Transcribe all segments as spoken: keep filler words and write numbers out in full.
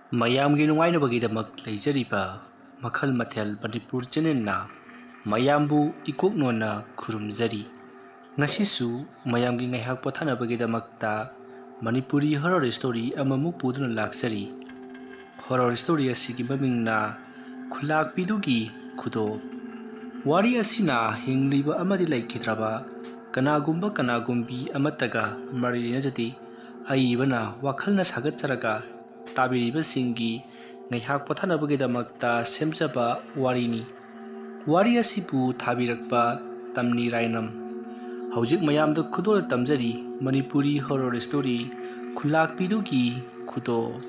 ꯃꯌꯥꯝꯒꯤ ꯅꯨꯡꯉꯥꯏꯅꯕꯒꯤꯗꯃꯛ ꯂꯩꯖꯔꯤꯕ ꯃꯈꯜ ꯃꯊꯦꯜ ꯃꯅꯤꯄꯨꯔ ꯆꯦꯅꯦꯜꯅ ꯃꯌꯥꯝꯕꯨ ꯏꯀꯣꯛ ꯅꯣꯟꯅ ꯈꯨꯔꯨꯝꯖꯔꯤ꯫ ꯉꯁꯤꯁꯨ ꯃꯌꯥꯝꯒꯤ ꯉꯥꯏꯍꯥꯛ ꯄꯣꯊꯥꯅꯕꯒꯤꯗꯃꯛꯇ ꯃꯅꯤꯄꯨꯔꯤ ꯍꯣꯔꯔ ꯁ꯭ꯇꯣꯔꯤ ꯑꯃꯃꯨꯛ ꯄꯨꯗꯨꯅ ꯂꯥꯛꯆꯔꯤ꯫ ꯍꯣꯔꯔ ꯁ꯭ꯇꯣꯔꯤ ꯑꯁꯤꯒꯤ ꯃꯃꯤꯡꯅ ꯈꯨꯂꯥꯛꯄꯤꯗꯨꯒꯤ ꯈꯨꯗꯣꯞ꯫ ꯋꯥꯔꯤ ꯑꯁꯤꯅ ꯍꯤꯡꯂꯤꯕ ꯑꯃꯗꯤ ꯂꯩꯈꯤꯗ꯭ꯔꯕ ꯀꯅꯥꯒꯨꯝꯕ ꯀꯅꯥꯒꯨꯝꯕꯤ ꯑꯃꯠꯇꯒ ꯃꯔꯤ ꯂꯩꯅꯖꯗꯦ꯫ ꯑꯏꯕꯅ ꯋꯥꯈꯜꯅ ꯁꯥꯒꯠꯆꯔꯒ ꯇꯥꯕꯤꯔꯤꯕꯁꯤꯡꯒꯤ ꯉꯥꯏꯍꯥꯛ ꯄꯣꯊꯥꯅꯕꯒꯤꯗꯃꯛꯇ ꯁꯦꯝꯖꯕ ꯋꯥꯔꯤꯅꯤ꯫ ꯋꯥꯔꯤ ꯑꯁꯤꯕꯨ ꯊꯥꯕꯤꯔꯛꯄ ꯇꯝꯅꯤ ꯔꯥꯏꯅꯝ꯫ ꯍꯧꯖꯤꯛ ꯃꯌꯥꯝꯗ ꯈꯨꯗꯣꯜ ꯇꯝꯖꯔꯤ ꯃꯅꯤꯄꯨꯔꯤ ꯍꯣꯔꯔ ꯁ꯭ꯇꯣꯔꯤ ꯈꯨꯂꯥꯛꯄꯤꯗꯨꯒꯤ ꯈꯨꯗꯣꯜ꯫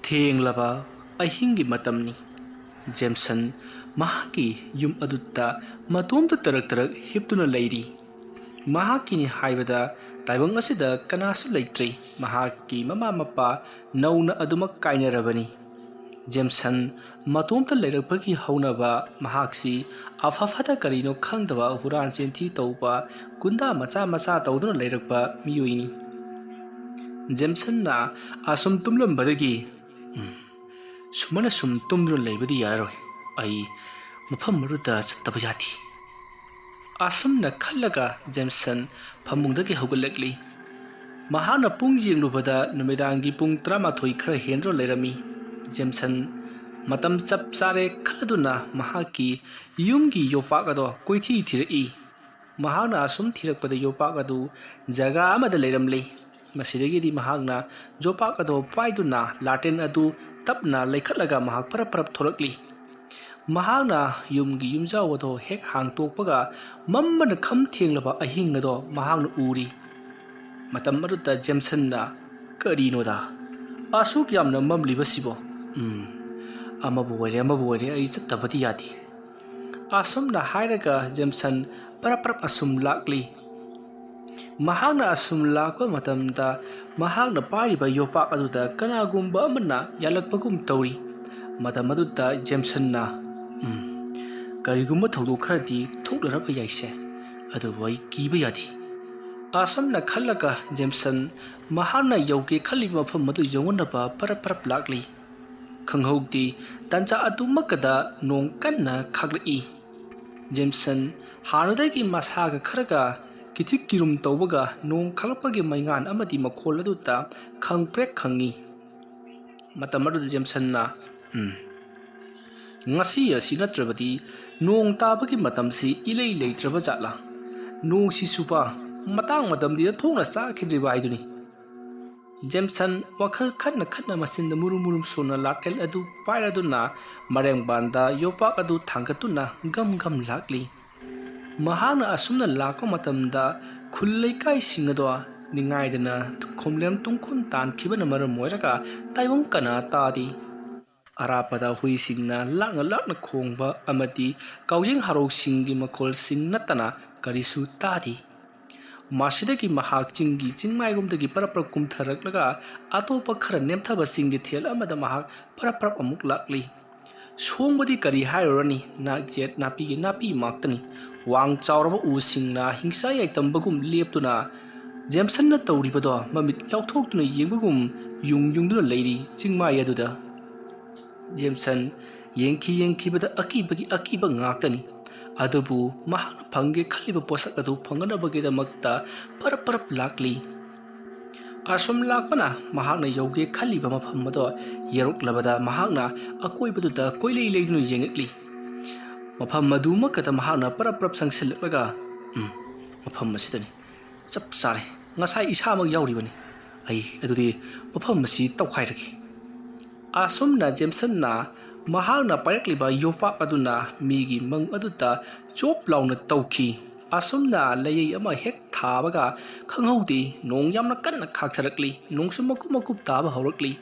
ꯊꯦꯡꯂꯕ ꯑꯍꯤꯡꯒꯤ ꯃꯇꯝꯅꯤ꯫ ꯖꯦꯝꯁꯟ ꯃꯍꯥꯛꯀꯤ ꯌꯨꯝ ꯑꯗꯨꯗ ꯃꯇꯣꯝꯇ ꯇꯔꯛ ꯇꯔꯛ ꯍꯤꯞꯇꯨꯅ ꯂꯩꯔꯤ꯫ ꯃꯍꯥꯛꯀꯤꯅꯤ ꯍꯥꯏꯕꯗ ꯇꯥꯏꯕꯪ ꯑꯁꯤꯗ ꯀꯅꯥꯁꯨ ꯂꯩꯇ꯭ꯔꯤ꯫ ꯃꯍꯥꯛꯀꯤ ꯃꯃꯥ ꯃꯄꯥ ꯅꯧꯅ ꯑꯗꯨꯃꯛ ꯀꯥꯏꯅꯔꯕꯅꯤ꯫ ꯖꯦꯝꯁꯟ ꯃꯇꯣꯝꯇ ꯂꯩꯔꯛꯄꯒꯤ ꯍꯧꯅꯕ ꯃꯍꯥꯛꯁꯤ ꯑꯐ ꯐꯠꯇ ꯀꯔꯤꯅꯣ ꯈꯪꯗꯕ ꯍꯨꯔꯥꯟ ꯆꯤꯟꯊꯤ ꯇꯧꯕ ꯒꯨꯟꯗꯥ ꯃꯆꯥ ꯃꯆꯥ ꯇꯧꯗꯨꯅ ꯂꯩꯔꯛꯄ ꯃꯤꯑꯣꯏꯅꯤ꯫ ꯖꯦꯝꯁꯟꯅ ꯑꯁꯨꯝ ꯇꯨꯝꯂꯝꯕꯗꯒꯤ, "ꯎꯝ, ꯁꯨꯃꯥꯏꯅ ꯁꯨꯝ ꯇꯨꯝꯗꯨꯅ ꯂꯩꯕꯗꯤ ꯌꯥꯔꯔꯣꯏ꯫ ꯑꯩ ꯃꯐꯝ ꯑꯗꯨꯗ ꯆꯠꯇꯕ ꯌꯥꯗꯦ"꯫ ꯑꯁꯨꯝꯅ ꯈꯜꯂꯒ ꯖꯦꯝꯁꯟ ꯐꯃꯨꯡꯗꯒꯤ ꯍꯧꯒꯠꯂꯛꯂꯤ꯫ ꯃꯍꯥꯛꯅ ꯄꯨꯡ ꯌꯦꯡꯂꯨꯕꯗ ꯅꯨꯃꯤꯗꯥꯡꯒꯤ ꯄꯨꯡ ꯇꯔꯥꯃꯥꯊꯣꯏ ꯈꯔ ꯍꯦꯟꯗꯨꯅ ꯂꯩꯔꯝꯃꯤ꯫ ꯖꯦꯝꯁꯟ ꯃꯇꯝ ꯆꯞ ꯆꯥꯔꯦ ꯈꯜꯂꯗꯨꯅ ꯃꯍꯥꯛꯀꯤ ꯌꯨꯝꯒꯤ ꯌꯣꯄꯥꯛ ꯑꯗꯣ ꯀꯣꯏꯊꯤ ꯊꯤꯔꯛꯏ꯫ ꯃꯍꯥꯛꯅ ꯑꯁꯨꯝ ꯊꯤꯔꯛꯄꯗ ꯌꯣꯄꯥꯛ ꯑꯗꯨ ꯖꯒꯥ ꯑꯃꯗ ꯂꯩꯔꯝꯂꯦ꯫ ꯃꯁꯤꯗꯒꯤꯗꯤ ꯃꯍꯥꯛꯅ ꯌꯣꯄꯥꯛ ꯑꯗꯨ ꯄꯥꯏꯗꯨꯅ ꯂꯥꯇꯦꯟ ꯑꯗꯨ ꯇꯞꯅ ꯂꯩꯈꯠꯂꯒ ꯃꯍꯥꯛ ꯄꯔꯞ ꯄꯔꯞ ꯊꯣꯛꯂꯛꯂꯤ꯫ ꯃꯍꯥꯛꯅ ꯌꯨꯝꯒꯤ ꯌꯨꯝꯖꯥꯎ ꯑꯗꯨ ꯍꯦꯛ ꯍꯥꯡꯇꯣꯛꯄꯒ ꯃꯝꯕꯅ ꯈꯝ ꯊꯦꯡꯂꯕ ꯑꯍꯤꯡ ꯑꯗꯨ ꯃꯍꯥꯛꯅ ꯎꯔꯤ꯫ ꯃꯇꯝ ꯑꯗꯨꯗ ꯖꯦꯝꯁꯟꯅ, "ꯀꯔꯤꯅꯣꯗ? ꯑꯁꯨꯛ ꯌꯥꯝꯅ ꯃꯝꯂꯤꯕꯁꯤꯕꯣ? ꯎꯝ, ꯑꯃꯕꯨ ꯑꯣꯏꯔꯦ, ꯑꯃꯕꯨ ꯑꯣꯏꯔꯦ, ꯑꯩ ꯆꯠꯇꯕꯗꯤ ꯌꯥꯗꯦ"꯫ ꯑꯁꯨꯝꯅ ꯍꯥꯏꯔꯒ ꯖꯦꯝꯁꯟ ꯄꯔꯞ ꯄꯔꯞ ꯑꯁꯨꯝ ꯂꯥꯛꯂꯤ꯫ ꯃꯍꯥꯛꯅ ꯑꯁꯨꯝ ꯂꯥꯛꯄ ꯃꯇꯝꯗ ꯃꯍꯥꯛꯅ ꯄꯥꯏꯔꯤꯕ ꯌꯣꯄꯥꯛ ꯑꯗꯨꯗ ꯀꯅꯥꯒꯨꯝꯕ ꯑꯃꯅ ꯌꯥꯜꯂꯛꯄꯒꯨꯝ ꯇꯧꯔꯤ꯫ ꯃꯇꯝ ꯑꯗꯨꯗ ꯖꯦꯝꯁꯟꯅ, "ꯎꯝ, ꯀꯔꯤꯒꯨꯝꯕ ꯊꯧꯗꯣꯛ ꯈꯔꯗꯤ ꯊꯣꯛꯂꯔꯕ ꯌꯥꯏꯁꯦ, ꯑꯗꯨꯕꯨ ꯑꯩ ꯀꯤꯕ ꯌꯥꯗꯦ"꯫ ꯑꯁꯨꯝꯅ ꯈꯜꯂꯒ ꯖꯦꯝꯁꯟ ꯃꯍꯥꯛꯅ ꯌꯧꯒꯦ ꯈꯜꯂꯤꯕ ꯃꯐꯝ ꯑꯗꯨ ꯌꯧꯅꯅꯕ ꯄꯔꯞ ꯄꯔꯞ ꯂꯥꯛꯂꯤ꯫ ꯈꯪꯍꯧꯗꯦ, ꯇꯟꯖꯥ ꯑꯗꯨꯃꯛꯀꯗ ꯅꯣꯡ ꯀꯟꯅ ꯈꯥꯛꯂꯛꯏ꯫ ꯖꯦꯝꯁꯟ ꯍꯥꯟꯅꯗꯒꯤ ꯃꯁꯥꯒ ꯈꯔꯒ ꯀꯤꯊꯤꯛ ꯀꯤꯔꯨꯝ ꯇꯧꯕꯒ ꯅꯣꯡ ꯈꯥꯛꯂꯛꯄꯒꯤ ꯃꯩꯉꯥꯟ ꯑꯃꯗꯤ ꯃꯈꯣꯜ ꯑꯗꯨꯗ ꯈꯪꯄ꯭ꯔꯦꯛ ꯈꯪꯉꯤ꯫ ꯃꯇꯝ ꯑꯗꯨꯗ ꯖꯦꯝꯁꯟꯅ, "ꯎꯝ, ꯉꯁꯤ ꯑꯁꯤ ꯅꯠꯇ꯭ꯔꯕꯗꯤ ꯅꯣꯡ ꯇꯥꯕꯒꯤ ꯃꯇꯝꯁꯤ ꯏꯂꯩ ꯂꯩꯇ꯭ꯔꯕ ꯖꯥꯠꯂꯥ? ꯅꯣꯡꯁꯤ ꯆꯨꯕ ꯃꯇꯥꯡ ꯃꯇꯝꯗꯤ ꯑꯣꯟꯊꯣꯛꯅ ꯆꯥꯈꯤꯗ꯭ꯔꯤꯕ ꯍꯥꯏꯗꯨꯅꯤ"꯫ ꯖꯦꯝꯁꯟ ꯋꯥꯈꯜ ꯈꯟꯅ ꯈꯟꯅ ꯃꯆꯤꯟꯗ ꯃꯨꯔꯨꯝ ꯃꯨꯔꯨꯝ ꯁꯣꯟꯅ ꯂꯥꯇꯦꯜ ꯑꯗꯨ ꯄꯥꯏꯔꯗꯨꯅ ꯃꯔꯦꯡꯕꯥꯟꯗ ꯌꯣꯄꯥꯛ ꯑꯗꯨ ꯊꯥꯡꯒꯠꯇꯨꯅ ꯒꯝ ꯒꯝ ꯂꯥꯛꯂꯤ꯫ ꯃꯍꯥꯛꯅ ꯑꯁꯨꯝꯅ ꯂꯥꯛꯄ ꯃꯇꯝꯗ ꯈꯨꯜ ꯂꯩꯀꯥꯏꯁꯤꯡ ꯑꯗꯣ ꯅꯤꯡꯉꯥꯏꯗꯅ ꯈꯣꯝꯂꯦꯝ ꯇꯨꯡꯈꯨꯟ ꯇꯥꯟꯈꯤꯕꯅ ꯃꯔꯝ ꯑꯣꯏꯔꯒ ꯇꯥꯏꯕꯪ ꯀꯅꯥ ꯇꯥꯗꯦ꯫ ꯑꯔꯥꯞꯄꯗ ꯍꯨꯏꯁꯤꯡꯅ ꯂꯥꯛꯅ ꯂꯥꯛꯅ ꯈꯣꯡꯕ ꯑꯃꯗꯤ ꯀꯥꯎꯖꯦꯡ ꯍꯔꯥꯎꯁꯤꯡꯒꯤ ꯃꯈꯣꯜꯁꯤꯡ ꯅꯠꯇꯅ ꯀꯔꯤꯁꯨ ꯇꯥꯗꯦ꯫ ꯃꯁꯤꯗꯒꯤ ꯃꯍꯥꯛ ꯆꯤꯡꯒꯤ ꯆꯤꯡꯃꯥꯏꯔꯣꯝꯗꯒꯤ ꯄꯔꯞ ꯄꯔꯞ ꯀꯨꯝꯊꯔꯛꯂꯒ ꯑꯇꯣꯞꯄ ꯈꯔ ꯅꯦꯝꯊꯕ ꯆꯤꯡꯒꯤ ꯊꯦꯜ ꯑꯃꯗ ꯃꯍꯥꯛ ꯄꯔꯞ ꯄꯔꯞ ꯑꯃꯨꯛ ꯂꯥꯛꯂꯤ꯫ ꯁꯣꯡꯕꯗꯤ ꯀꯔꯤ ꯍꯥꯏꯔꯨꯔꯅꯤ, ꯅꯥꯛ ꯌꯦꯠ ꯅꯥꯄꯤꯒꯤ ꯅꯥꯄꯤ ꯉꯥꯛꯇꯅꯤ꯫ ꯋꯥꯡ ꯆꯥꯎꯔꯕ ꯎꯁꯤꯡꯅ ꯍꯤꯡꯁꯥ ꯌꯥꯏꯇꯝꯕꯒꯨꯝ ꯂꯦꯞꯇꯨꯅ ꯖꯦꯝꯁꯟꯅ ꯇꯧꯔꯤꯕꯗꯣ ꯃꯃꯤꯠ ꯂꯥꯎꯊꯣꯛꯇꯨꯅ ꯌꯦꯡꯕꯒꯨꯝ ꯌꯨꯡ ꯌꯨꯡꯗꯨꯅ ꯂꯩꯔꯤ ꯆꯤꯡꯃꯥꯏ ꯑꯗꯨꯗ꯫ ꯖꯦꯝꯁꯟ ꯌꯦꯡꯈꯤ ꯌꯦꯡꯈꯤꯕꯗ ꯑꯀꯤꯕꯒꯤ ꯑꯀꯤꯕ ꯉꯥꯛꯇꯅꯤ꯫ ꯑꯗꯨꯕꯨ ꯃꯍꯥꯛꯅ ꯐꯪꯒꯦ ꯈꯜꯂꯤꯕ ꯄꯣꯠꯁꯛ ꯑꯗꯨ ꯐꯪꯅꯅꯕꯒꯤꯗꯃꯛꯇ ꯄꯔꯞ ꯄꯔꯞ ꯂꯥꯛꯂꯤ꯫ ꯑꯁꯨꯝ ꯂꯥꯛꯄꯅ ꯃꯍꯥꯛꯅ ꯌꯧꯒꯦ ꯈꯜꯂꯤꯕ ꯃꯐꯝ ꯑꯗꯣ ꯌꯧꯔꯛꯂꯕꯗ ꯃꯍꯥꯛꯅ ꯑꯀꯣꯏꯕꯗꯨꯗ ꯀꯣꯏꯂꯩ ꯂꯩꯗꯨꯅ ꯌꯦꯡꯉꯛꯂꯤ꯫ ꯃꯐꯝ ꯑꯗꯨꯃꯛꯀꯗ ꯃꯍꯥꯛꯅ ꯄꯔꯞ ꯄꯔꯞ ꯆꯪꯁꯤꯜꯂꯛꯂꯒ, "ꯎꯝ, ꯃꯐꯝ ꯑꯁꯤꯗꯅꯤ꯫ ꯆꯞ ꯆꯥꯔꯦ꯫ ꯉꯁꯥꯏ ꯏꯁꯥꯃꯛ ꯌꯥꯎꯔꯤꯕꯅꯤ꯫ ꯑꯩ ꯑꯗꯨꯗꯤ ꯃꯐꯝ ꯑꯁꯤ ꯇꯧꯈꯥꯏꯔꯒꯦ"꯫ ꯑꯁꯨꯝꯅ ꯖꯦꯝꯁꯟꯅ ꯃꯍꯥꯛꯅ ꯄꯥꯏꯔꯛꯂꯤꯕ ꯌꯣꯄꯥꯛ ꯑꯗꯨꯅ ꯃꯤꯒꯤ ꯃꯪ ꯑꯗꯨꯗ ꯆꯣꯞ ꯂꯥꯎꯅ ꯇꯧꯈꯤ꯫ ꯑꯁꯨꯝꯅ ꯂꯩꯌꯩ ꯑꯃ ꯍꯦꯛ ꯊꯥꯕꯒ ꯈꯪꯍꯧꯗꯦ, ꯅꯣꯡ ꯌꯥꯝꯅ ꯀꯟꯅ ꯈꯥꯛꯊꯔꯛꯂꯤ꯫ ꯅꯣꯡꯁꯨ ꯃꯀꯨꯞ ꯃꯀꯨꯞ ꯇꯥꯕ ꯍꯧꯔꯛꯂꯤ꯫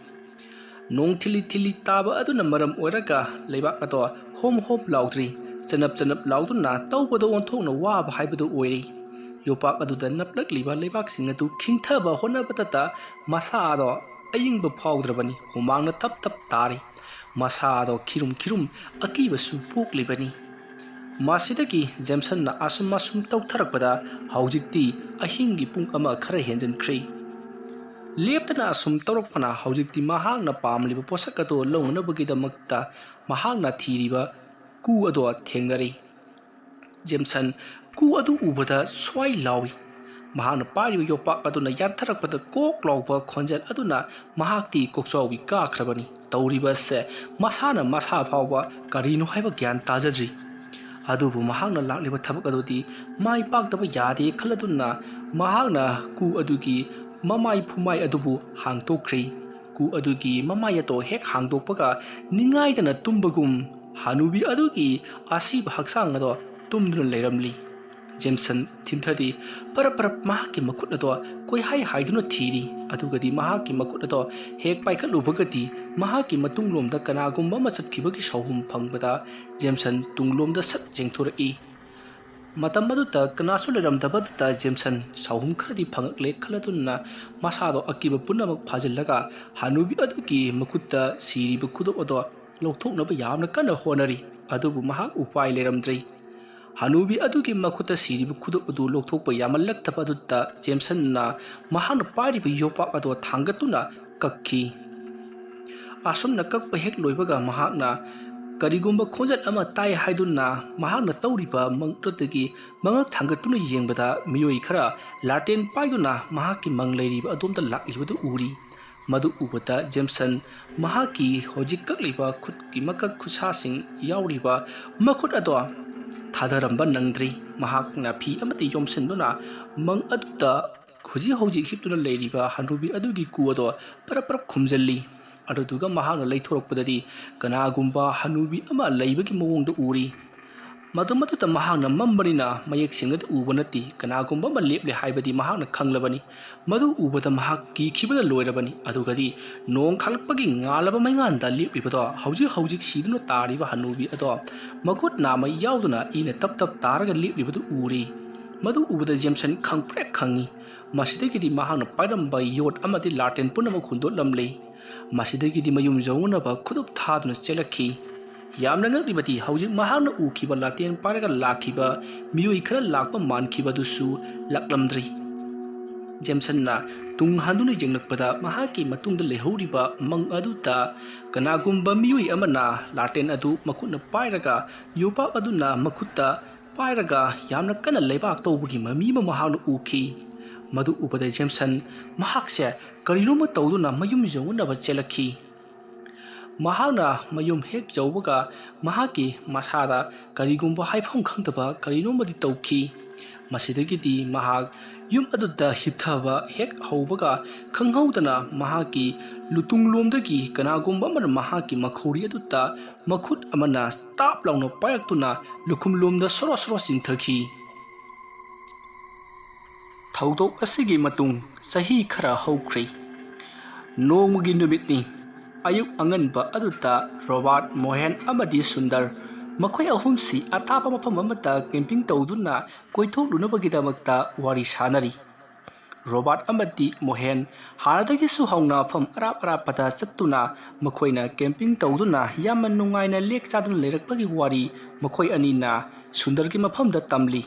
ꯅꯣꯡ ꯊꯤꯜꯂꯤ ꯊꯤꯜꯂꯤ ꯇꯥꯕ ꯑꯗꯨꯅ ꯃꯔꯝ ꯑꯣꯏꯔꯒ ꯂꯩꯕꯥꯛ ꯑꯗꯣ ꯍꯣꯝ ꯍꯣꯝ ꯂꯥꯎꯗ꯭ꯔꯤ, ꯆꯅꯞ ꯆꯅꯞ ꯂꯥꯎꯗꯨꯅ ꯇꯧꯕꯗ ꯑꯣꯟꯊꯣꯛꯅ ꯋꯥꯕ ꯍꯥꯏꯕꯗꯨ ꯑꯣꯏꯔꯤ꯫ ꯌꯣꯄꯥꯛ ꯑꯗꯨꯗ ꯅꯞꯂꯛꯂꯤꯕ ꯂꯩꯕꯥꯛꯁꯤꯡ ꯑꯗꯨ ꯈꯤꯡꯊꯕ ꯍꯣꯠꯅꯕꯗꯇ ꯃꯁꯥ ꯑꯗꯣ ꯑꯏꯪꯕ ꯐꯥꯎꯗ꯭ꯔꯕꯅꯤ꯫ ꯍꯨꯃꯥꯡꯅ ꯊꯞ ꯊꯞ ꯇꯥꯔꯤ꯫ ꯃꯁꯥ ꯑꯗꯣ ꯈꯤꯔꯨꯝ ꯈꯤꯔꯨꯝ ꯑꯀꯤꯕꯁꯨ ꯄꯣꯛꯂꯤꯕꯅꯤ꯫ ꯃꯁꯤꯗꯒꯤ ꯖꯦꯝꯁꯟꯅ ꯑꯁꯨꯝ ꯑꯁꯨꯝ ꯇꯧꯊꯔꯛꯄꯗ ꯍꯧꯖꯤꯛꯇꯤ ꯑꯍꯤꯡꯒꯤ ꯄꯨꯡ ꯑꯃ ꯈꯔ ꯍꯦꯟꯖꯟꯈ꯭ꯔꯦ꯫ ꯂꯦꯞꯇꯅ ꯑꯁꯨꯝ ꯇꯧꯔꯛꯄꯅ ꯍꯧꯖꯤꯛꯇꯤ ꯃꯍꯥꯛꯅ ꯄꯥꯝꯂꯤꯕ ꯄꯣꯠꯁꯛ ꯑꯗꯨ ꯂꯧꯅꯅꯕꯒꯤꯗꯃꯛꯇ ꯃꯍꯥꯛꯅ ꯊꯤꯔꯤꯕ ꯀꯨ ꯑꯗꯣ ꯊꯦꯡꯅꯔꯦ꯫ ꯖꯦꯝꯁꯟ ꯀꯨ ꯑꯗꯨ ꯎꯕꯗ ꯁ꯭ꯋꯥꯏ ꯂꯥꯎꯏ꯫ ꯃꯍꯥꯛꯅ ꯄꯥꯏꯔꯤꯕ ꯌꯣꯄꯥꯛ ꯑꯗꯨꯅ ꯌꯥꯟꯊꯔꯛꯄꯗ ꯀꯣꯛ ꯂꯥꯎꯕ ꯈꯣꯟꯖꯦꯜ ꯑꯗꯨꯅ ꯃꯍꯥꯛꯇꯤ ꯀꯣꯛꯆꯥꯎꯕꯤ ꯀꯥꯈ꯭ꯔꯕꯅꯤ꯫ ꯇꯧꯔꯤꯕ ꯑꯁꯦ ꯃꯁꯥꯅ ꯃꯁꯥ ꯐꯥꯎꯕ ꯀꯔꯤꯅꯣ ꯍꯥꯏꯕ ꯒ꯭ꯌꯥꯟ ꯇꯥꯖꯗ꯭ꯔꯤ꯫ ꯑꯗꯨꯕꯨ ꯃꯍꯥꯛꯅ ꯂꯥꯛꯂꯤꯕ ꯊꯕꯛ ꯑꯗꯨꯗꯤ ꯃꯥꯏ ꯄꯥꯛꯇꯕ ꯌꯥꯗꯦ ꯈꯜꯂꯗꯨꯅ ꯃꯍꯥꯛꯅ ꯀꯨ ꯑꯗꯨꯒꯤ ꯃꯃꯥꯏ ꯐꯨꯃꯥꯏ ꯑꯗꯨꯕꯨ ꯍꯥꯡꯗꯣꯛꯈ꯭ꯔꯦ꯫ ꯀꯨ ꯑꯗꯨꯒꯤ ꯃꯃꯥꯏ ꯑꯗꯣ ꯍꯦꯛ ꯍꯥꯡꯗꯣꯛꯄꯒ ꯅꯤꯡꯉꯥꯏꯗꯅ ꯇꯨꯝꯕꯒꯨꯝ ꯍꯅꯨꯕꯤ ꯑꯗꯨꯒꯤ ꯑꯁꯤꯕ ꯍꯛꯆꯥꯡ ꯑꯗꯣ ꯇꯨꯝꯗꯨꯅ ꯂꯩꯔꯝꯂꯤ꯫ ꯖꯦꯝꯁꯟ ꯊꯤꯟꯊꯗꯤ ꯄꯔꯞ ꯄꯔꯞ ꯃꯍꯥꯛꯀꯤ ꯃꯈꯨꯠ ꯑꯗꯣ ꯀꯣꯏꯍꯥꯏ ꯍꯥꯏꯗꯨꯅ ꯊꯤꯔꯤ꯫ ꯑꯗꯨꯒꯗꯤ ꯃꯍꯥꯛꯀꯤ ꯃꯈꯨꯠ ꯑꯗꯣ ꯍꯦꯛ ꯄꯥꯏꯈꯠꯂꯨꯕꯒꯗꯤ ꯃꯍꯥꯛꯀꯤ ꯃꯇꯨꯡꯂꯣꯝꯗ ꯀꯅꯥꯒꯨꯝꯕ ꯑꯃ ꯆꯠꯈꯤꯕꯒꯤ ꯁꯥꯎꯍꯨꯝ ꯐꯪꯕꯗ ꯖꯦꯝꯁꯟ ꯇꯨꯡꯂꯣꯝꯗ ꯁꯠ ꯌꯦꯡꯊꯣꯔꯛꯏ꯫ ꯃꯇꯝ ꯑꯗꯨꯗ ꯀꯅꯥꯁꯨ ꯂꯩꯔꯝꯗꯕꯗꯨꯗ ꯖꯦꯝꯁꯟ ꯁꯥꯎꯍꯨꯝ ꯈꯔꯗꯤ ꯐꯪꯉꯛꯂꯦ ꯈꯜꯂꯗꯨꯅ ꯃꯁꯥꯗꯣ ꯑꯀꯤꯕ ꯄꯨꯝꯅꯃꯛ ꯐꯥꯖꯤꯜꯂꯒ ꯍꯅꯨꯕꯤ ꯑꯗꯨꯒꯤ ꯃꯈꯨꯠꯇ ꯁꯤꯔꯤꯕ ꯈꯨꯗꯣꯞ ꯑꯗꯣ ꯂꯧꯊꯣꯛꯅꯕ ꯌꯥꯝꯅ ꯀꯟꯅ ꯍꯣꯠꯅꯔꯤ꯫ ꯑꯗꯨꯕꯨ ꯃꯍꯥꯛ ꯎꯄꯥꯏ ꯂꯩꯔꯝꯗ꯭ꯔꯦ꯫ ꯍꯅꯨꯕꯤ ꯑꯗꯨꯒꯤ ꯃꯈꯨꯠꯇ ꯁꯤꯔꯤꯕ ꯈꯨꯗꯣꯞ ꯑꯗꯨ ꯂꯧꯊꯣꯛꯄ ꯌꯥꯃꯜꯂꯛꯇꯕ ꯑꯗꯨꯗ ꯖꯦꯝꯁꯟꯅ ꯃꯍꯥꯛꯅ ꯄꯥꯏꯔꯤꯕ ꯌꯣꯄꯥꯛ ꯑꯗꯣ ꯊꯥꯡꯒꯠꯇꯨꯅ ꯀꯛꯈꯤ꯫ ꯑꯁꯨꯝꯅ ꯀꯛꯄ ꯍꯦꯛ ꯂꯣꯏꯕꯒ ꯃꯍꯥꯛꯅ ꯀꯔꯤꯒꯨꯝꯕ ꯈꯣꯟꯖꯦꯜ ꯑꯃ ꯇꯥꯏ ꯍꯥꯏꯗꯨꯅ ꯃꯍꯥꯛꯅ ꯇꯧꯔꯤꯕ ꯃꯪꯗꯨꯗꯒꯤ ꯃꯉꯛ ꯊꯥꯡꯒꯠꯇꯨꯅ ꯌꯦꯡꯕꯗ ꯃꯤꯑꯣꯏ ꯈꯔ ꯂꯥꯇꯦꯟ ꯄꯥꯏꯗꯨꯅ ꯃꯍꯥꯛꯀꯤ ꯃꯪ ꯂꯩꯔꯤꯕ ꯑꯗꯣꯝꯗ ꯂꯥꯛꯂꯤꯕꯗꯨ ꯎꯔꯤ꯫ ꯃꯗꯨ ꯎꯕꯗ ꯖꯦꯝꯁꯟ ꯃꯍꯥꯛꯀꯤ ꯍꯧꯖꯤꯛ ꯀꯛꯂꯤꯕ ꯈꯨꯠꯀꯤ ꯃꯀꯛ ꯈꯨꯠꯁꯥꯁꯤꯡ ꯌꯥꯎꯔꯤꯕ ꯃꯈꯨꯠ ꯑꯗꯣ ꯊꯥꯗꯔꯝꯕ ꯅꯪꯗ꯭ꯔꯤ꯫ ꯃꯍꯥꯛꯅ ꯐꯤ ꯑꯃꯗ ꯌꯣꯝꯁꯤꯟꯗꯨꯅ ꯃꯪ ꯑꯗꯨꯗ ꯍꯧꯖꯤꯛ ꯍꯧꯖꯤꯛ ꯍꯤꯞꯇꯨꯅ ꯂꯩꯔꯤꯕ ꯍꯅꯨꯕꯤ ꯑꯗꯨꯒꯤ ꯀꯨ ꯑꯗꯣ ꯄꯔꯞ ꯄꯔꯞ ꯈꯨꯝꯖꯤꯜꯂꯤ꯫ ꯑꯗꯨꯗꯨꯒ ꯃꯍꯥꯛꯅ ꯂꯩꯊꯣꯔꯛꯄꯗꯗꯤ ꯀꯅꯥꯒꯨꯝꯕ ꯍꯅꯨꯕꯤ ꯑꯃ ꯂꯩꯕꯒꯤ ꯃꯑꯣꯡꯗ ꯎꯔꯤ꯫ ꯃꯗꯨ ꯃꯗꯨꯗ ꯃꯍꯥꯛꯅ ꯃꯝꯕꯅꯤꯅ ꯃꯌꯦꯛ ꯁꯦꯡꯅꯗꯤ ꯎꯕ ꯅꯠꯇꯦ꯫ ꯀꯅꯥꯒꯨꯝꯕ ꯑꯃ ꯂꯦꯞꯂꯦ ꯍꯥꯏꯕꯗꯤ ꯃꯍꯥꯛꯅ ꯈꯪꯂꯕꯅꯤ꯫ ꯃꯗꯨ ꯎꯕꯗ ꯃꯍꯥꯛ ꯀꯤꯈꯤꯕꯅ ꯂꯣꯏꯔꯕꯅꯤ꯫ ꯑꯗꯨꯒꯗꯤ ꯅꯣꯡ ꯈꯥꯛꯂꯛꯄꯒꯤ ꯉꯥꯜꯂꯕ ꯃꯩꯉꯥꯟꯗ ꯂꯦꯞꯂꯤꯕꯗꯣ ꯍꯧꯖꯤꯛ ꯍꯧꯖꯤꯛ ꯁꯤꯗꯨꯅ ꯇꯥꯔꯤꯕ ꯍꯅꯨꯕꯤ ꯑꯗꯣ ꯃꯈꯨꯠ ꯅꯥꯝꯃ ꯌꯥꯎꯗꯨꯅ ꯏꯅ ꯇꯞ ꯇꯞ ꯇꯥꯔꯒ ꯂꯦꯞꯂꯤꯕꯗꯨ ꯎꯔꯤ꯫ ꯃꯗꯨ ꯎꯕꯗ ꯖꯦꯝꯁꯟ ꯈꯪꯄ꯭ꯔꯦꯛ ꯈꯪꯉꯤ꯫ ꯃꯁꯤꯗꯒꯤꯗꯤ ꯃꯍꯥꯛꯅ ꯄꯥꯏꯔꯝꯕ ꯌꯣꯠ ꯑꯃꯗꯤ ꯂꯥꯇꯦꯟ ꯄꯨꯝꯅꯃꯛ ꯍꯨꯟꯗꯣꯛꯂꯝꯂꯦ꯫ ꯃꯁꯤꯗꯒꯤꯗꯤ ꯃꯌꯨꯝ ꯌꯧꯅꯅꯕ ꯈꯨꯗꯨꯞ ꯊꯥꯗꯨꯅ ꯆꯦꯜꯂꯛꯈꯤ꯫ ꯌꯥꯝꯅ ꯉꯛꯂꯤꯕꯗꯤ ꯍꯧꯖꯤꯛ ꯃꯍꯥꯛꯅ ꯎꯈꯤꯕ ꯂꯥꯇꯦꯟ ꯄꯥꯏꯔꯒ ꯂꯥꯛꯈꯤꯕ ꯃꯤꯑꯣꯏ ꯈꯔ ꯂꯥꯛꯄ ꯃꯥꯟꯈꯤꯕꯗꯨꯁꯨ ꯂꯥꯛꯂꯝꯗ꯭ꯔꯤ꯫ ꯖꯦꯝꯁꯟꯅ ꯇꯨꯡ ꯍꯟꯗꯨꯅ ꯌꯦꯡꯂꯛꯄꯗ ꯃꯍꯥꯛꯀꯤ ꯃꯇꯨꯡꯗ ꯂꯩꯍꯧꯔꯤꯕ ꯃꯪ ꯑꯗꯨꯗ ꯀꯅꯥꯒꯨꯝꯕ ꯃꯤꯑꯣꯏ ꯑꯃꯅ ꯂꯥꯇꯦꯟ ꯑꯗꯨ ꯃꯈꯨꯠꯅ ꯄꯥꯏꯔꯒ ꯌꯣꯄꯥꯛ ꯑꯗꯨꯅ ꯃꯈꯨꯠꯇ ꯄꯥꯏꯔꯒ ꯌꯥꯝꯅ ꯀꯟꯅ ꯂꯩꯕꯥꯛ ꯇꯧꯕꯒꯤ ꯃꯃꯤ ꯑꯃ ꯃꯍꯥꯛꯅ ꯎꯈꯤ꯫ ꯃꯗꯨ ꯎꯕꯗ ꯖꯦꯝꯁꯟ ꯃꯍꯥꯛꯁꯦ ꯀꯔꯤꯅꯣꯃ ꯇꯧꯗꯨꯅ ꯃꯌꯨꯝ ꯌꯧꯅꯅꯕ ꯆꯦꯜꯂꯛꯈꯤ꯫ ꯃꯍꯥꯛꯅ ꯃꯌꯨꯝ ꯍꯦꯛ ꯌꯧꯕꯒ ꯃꯍꯥꯛꯀꯤ ꯃꯁꯥꯗ ꯀꯔꯤꯒꯨꯝꯕ ꯍꯥꯏꯐꯝ ꯈꯪꯗꯕ ꯀꯔꯤꯅꯣꯃꯗꯤ ꯇꯧꯈꯤ꯫ ꯃꯁꯤꯗꯒꯤꯗꯤ ꯃꯍꯥꯛ ꯌꯨꯝ ꯑꯗꯨꯗ ꯍꯤꯞꯊꯕ ꯍꯦꯛ ꯍꯧꯕꯒ ꯈꯪꯍꯧꯗꯅ ꯃꯍꯥꯛꯀꯤ ꯂꯨꯇꯨꯡꯂꯣꯝꯗꯒꯤ ꯀꯅꯥꯒꯨꯝꯕ ꯑꯃꯅ ꯃꯍꯥꯛꯀꯤ ꯃꯈꯧꯔꯤ ꯑꯗꯨꯗ ꯃꯈꯨꯠ ꯑꯃꯅ ꯇꯥꯞ ꯂꯥꯎꯅ ꯄꯥꯏꯔꯛꯇꯨꯅ ꯂꯨꯈꯨꯝꯂꯣꯝꯗ ꯁꯣꯔꯣ ꯁꯣꯔꯣ ꯆꯤꯡꯊꯈꯤ꯫ ꯊꯧꯗꯣꯛ ꯑꯁꯤꯒꯤ ꯃꯇꯨꯡ ꯆꯍꯤ ꯈꯔ ꯍꯧꯈ꯭ꯔꯦ꯫ ꯅꯣꯡꯃꯒꯤ ꯅꯨꯃꯤꯠꯅꯤ꯫ ꯑꯌꯨꯛ ꯑꯉꯟꯕ ꯑꯗꯨꯗ ꯔꯣꯕꯥꯔꯠ, ꯃꯣꯍꯦꯟ ꯑꯃꯗꯤ ꯁꯨꯟꯗꯔ, ꯃꯈꯣꯏ ꯑꯍꯨꯝꯁꯤ ꯑꯊꯥꯞꯄ ꯃꯐꯝ ꯑꯃꯗ ꯀꯦꯝꯄꯤꯡ ꯇꯧꯗꯨꯅ ꯀꯣꯏꯊꯣꯛꯂꯨꯅꯕꯒꯤꯗꯃꯛꯇ ꯋꯥꯔꯤ ꯁꯥꯅꯔꯤ꯫ ꯔꯣꯕꯥꯔꯠ ꯑꯃꯗꯤ ꯃꯣꯍꯦꯟ ꯍꯥꯟꯅꯗꯒꯤꯁꯨ ꯍꯧꯅ ꯃꯐꯝ ꯑꯔꯥꯞ ꯑꯔꯥꯞꯄꯗ ꯆꯠꯇꯨꯅ ꯃꯈꯣꯏꯅ ꯀꯦꯝꯄꯤꯡ ꯇꯧꯗꯨꯅ ꯌꯥꯝꯅ ꯅꯨꯡꯉꯥꯏꯅ ꯂꯦꯛ ꯆꯥꯗꯨꯅ ꯂꯩꯔꯛꯄꯒꯤ ꯋꯥꯔꯤ ꯃꯈꯣꯏ ꯑꯅꯤꯅ ꯁꯨꯟꯗꯔꯒꯤ ꯃꯐꯝꯗ ꯇꯝꯂꯤ꯫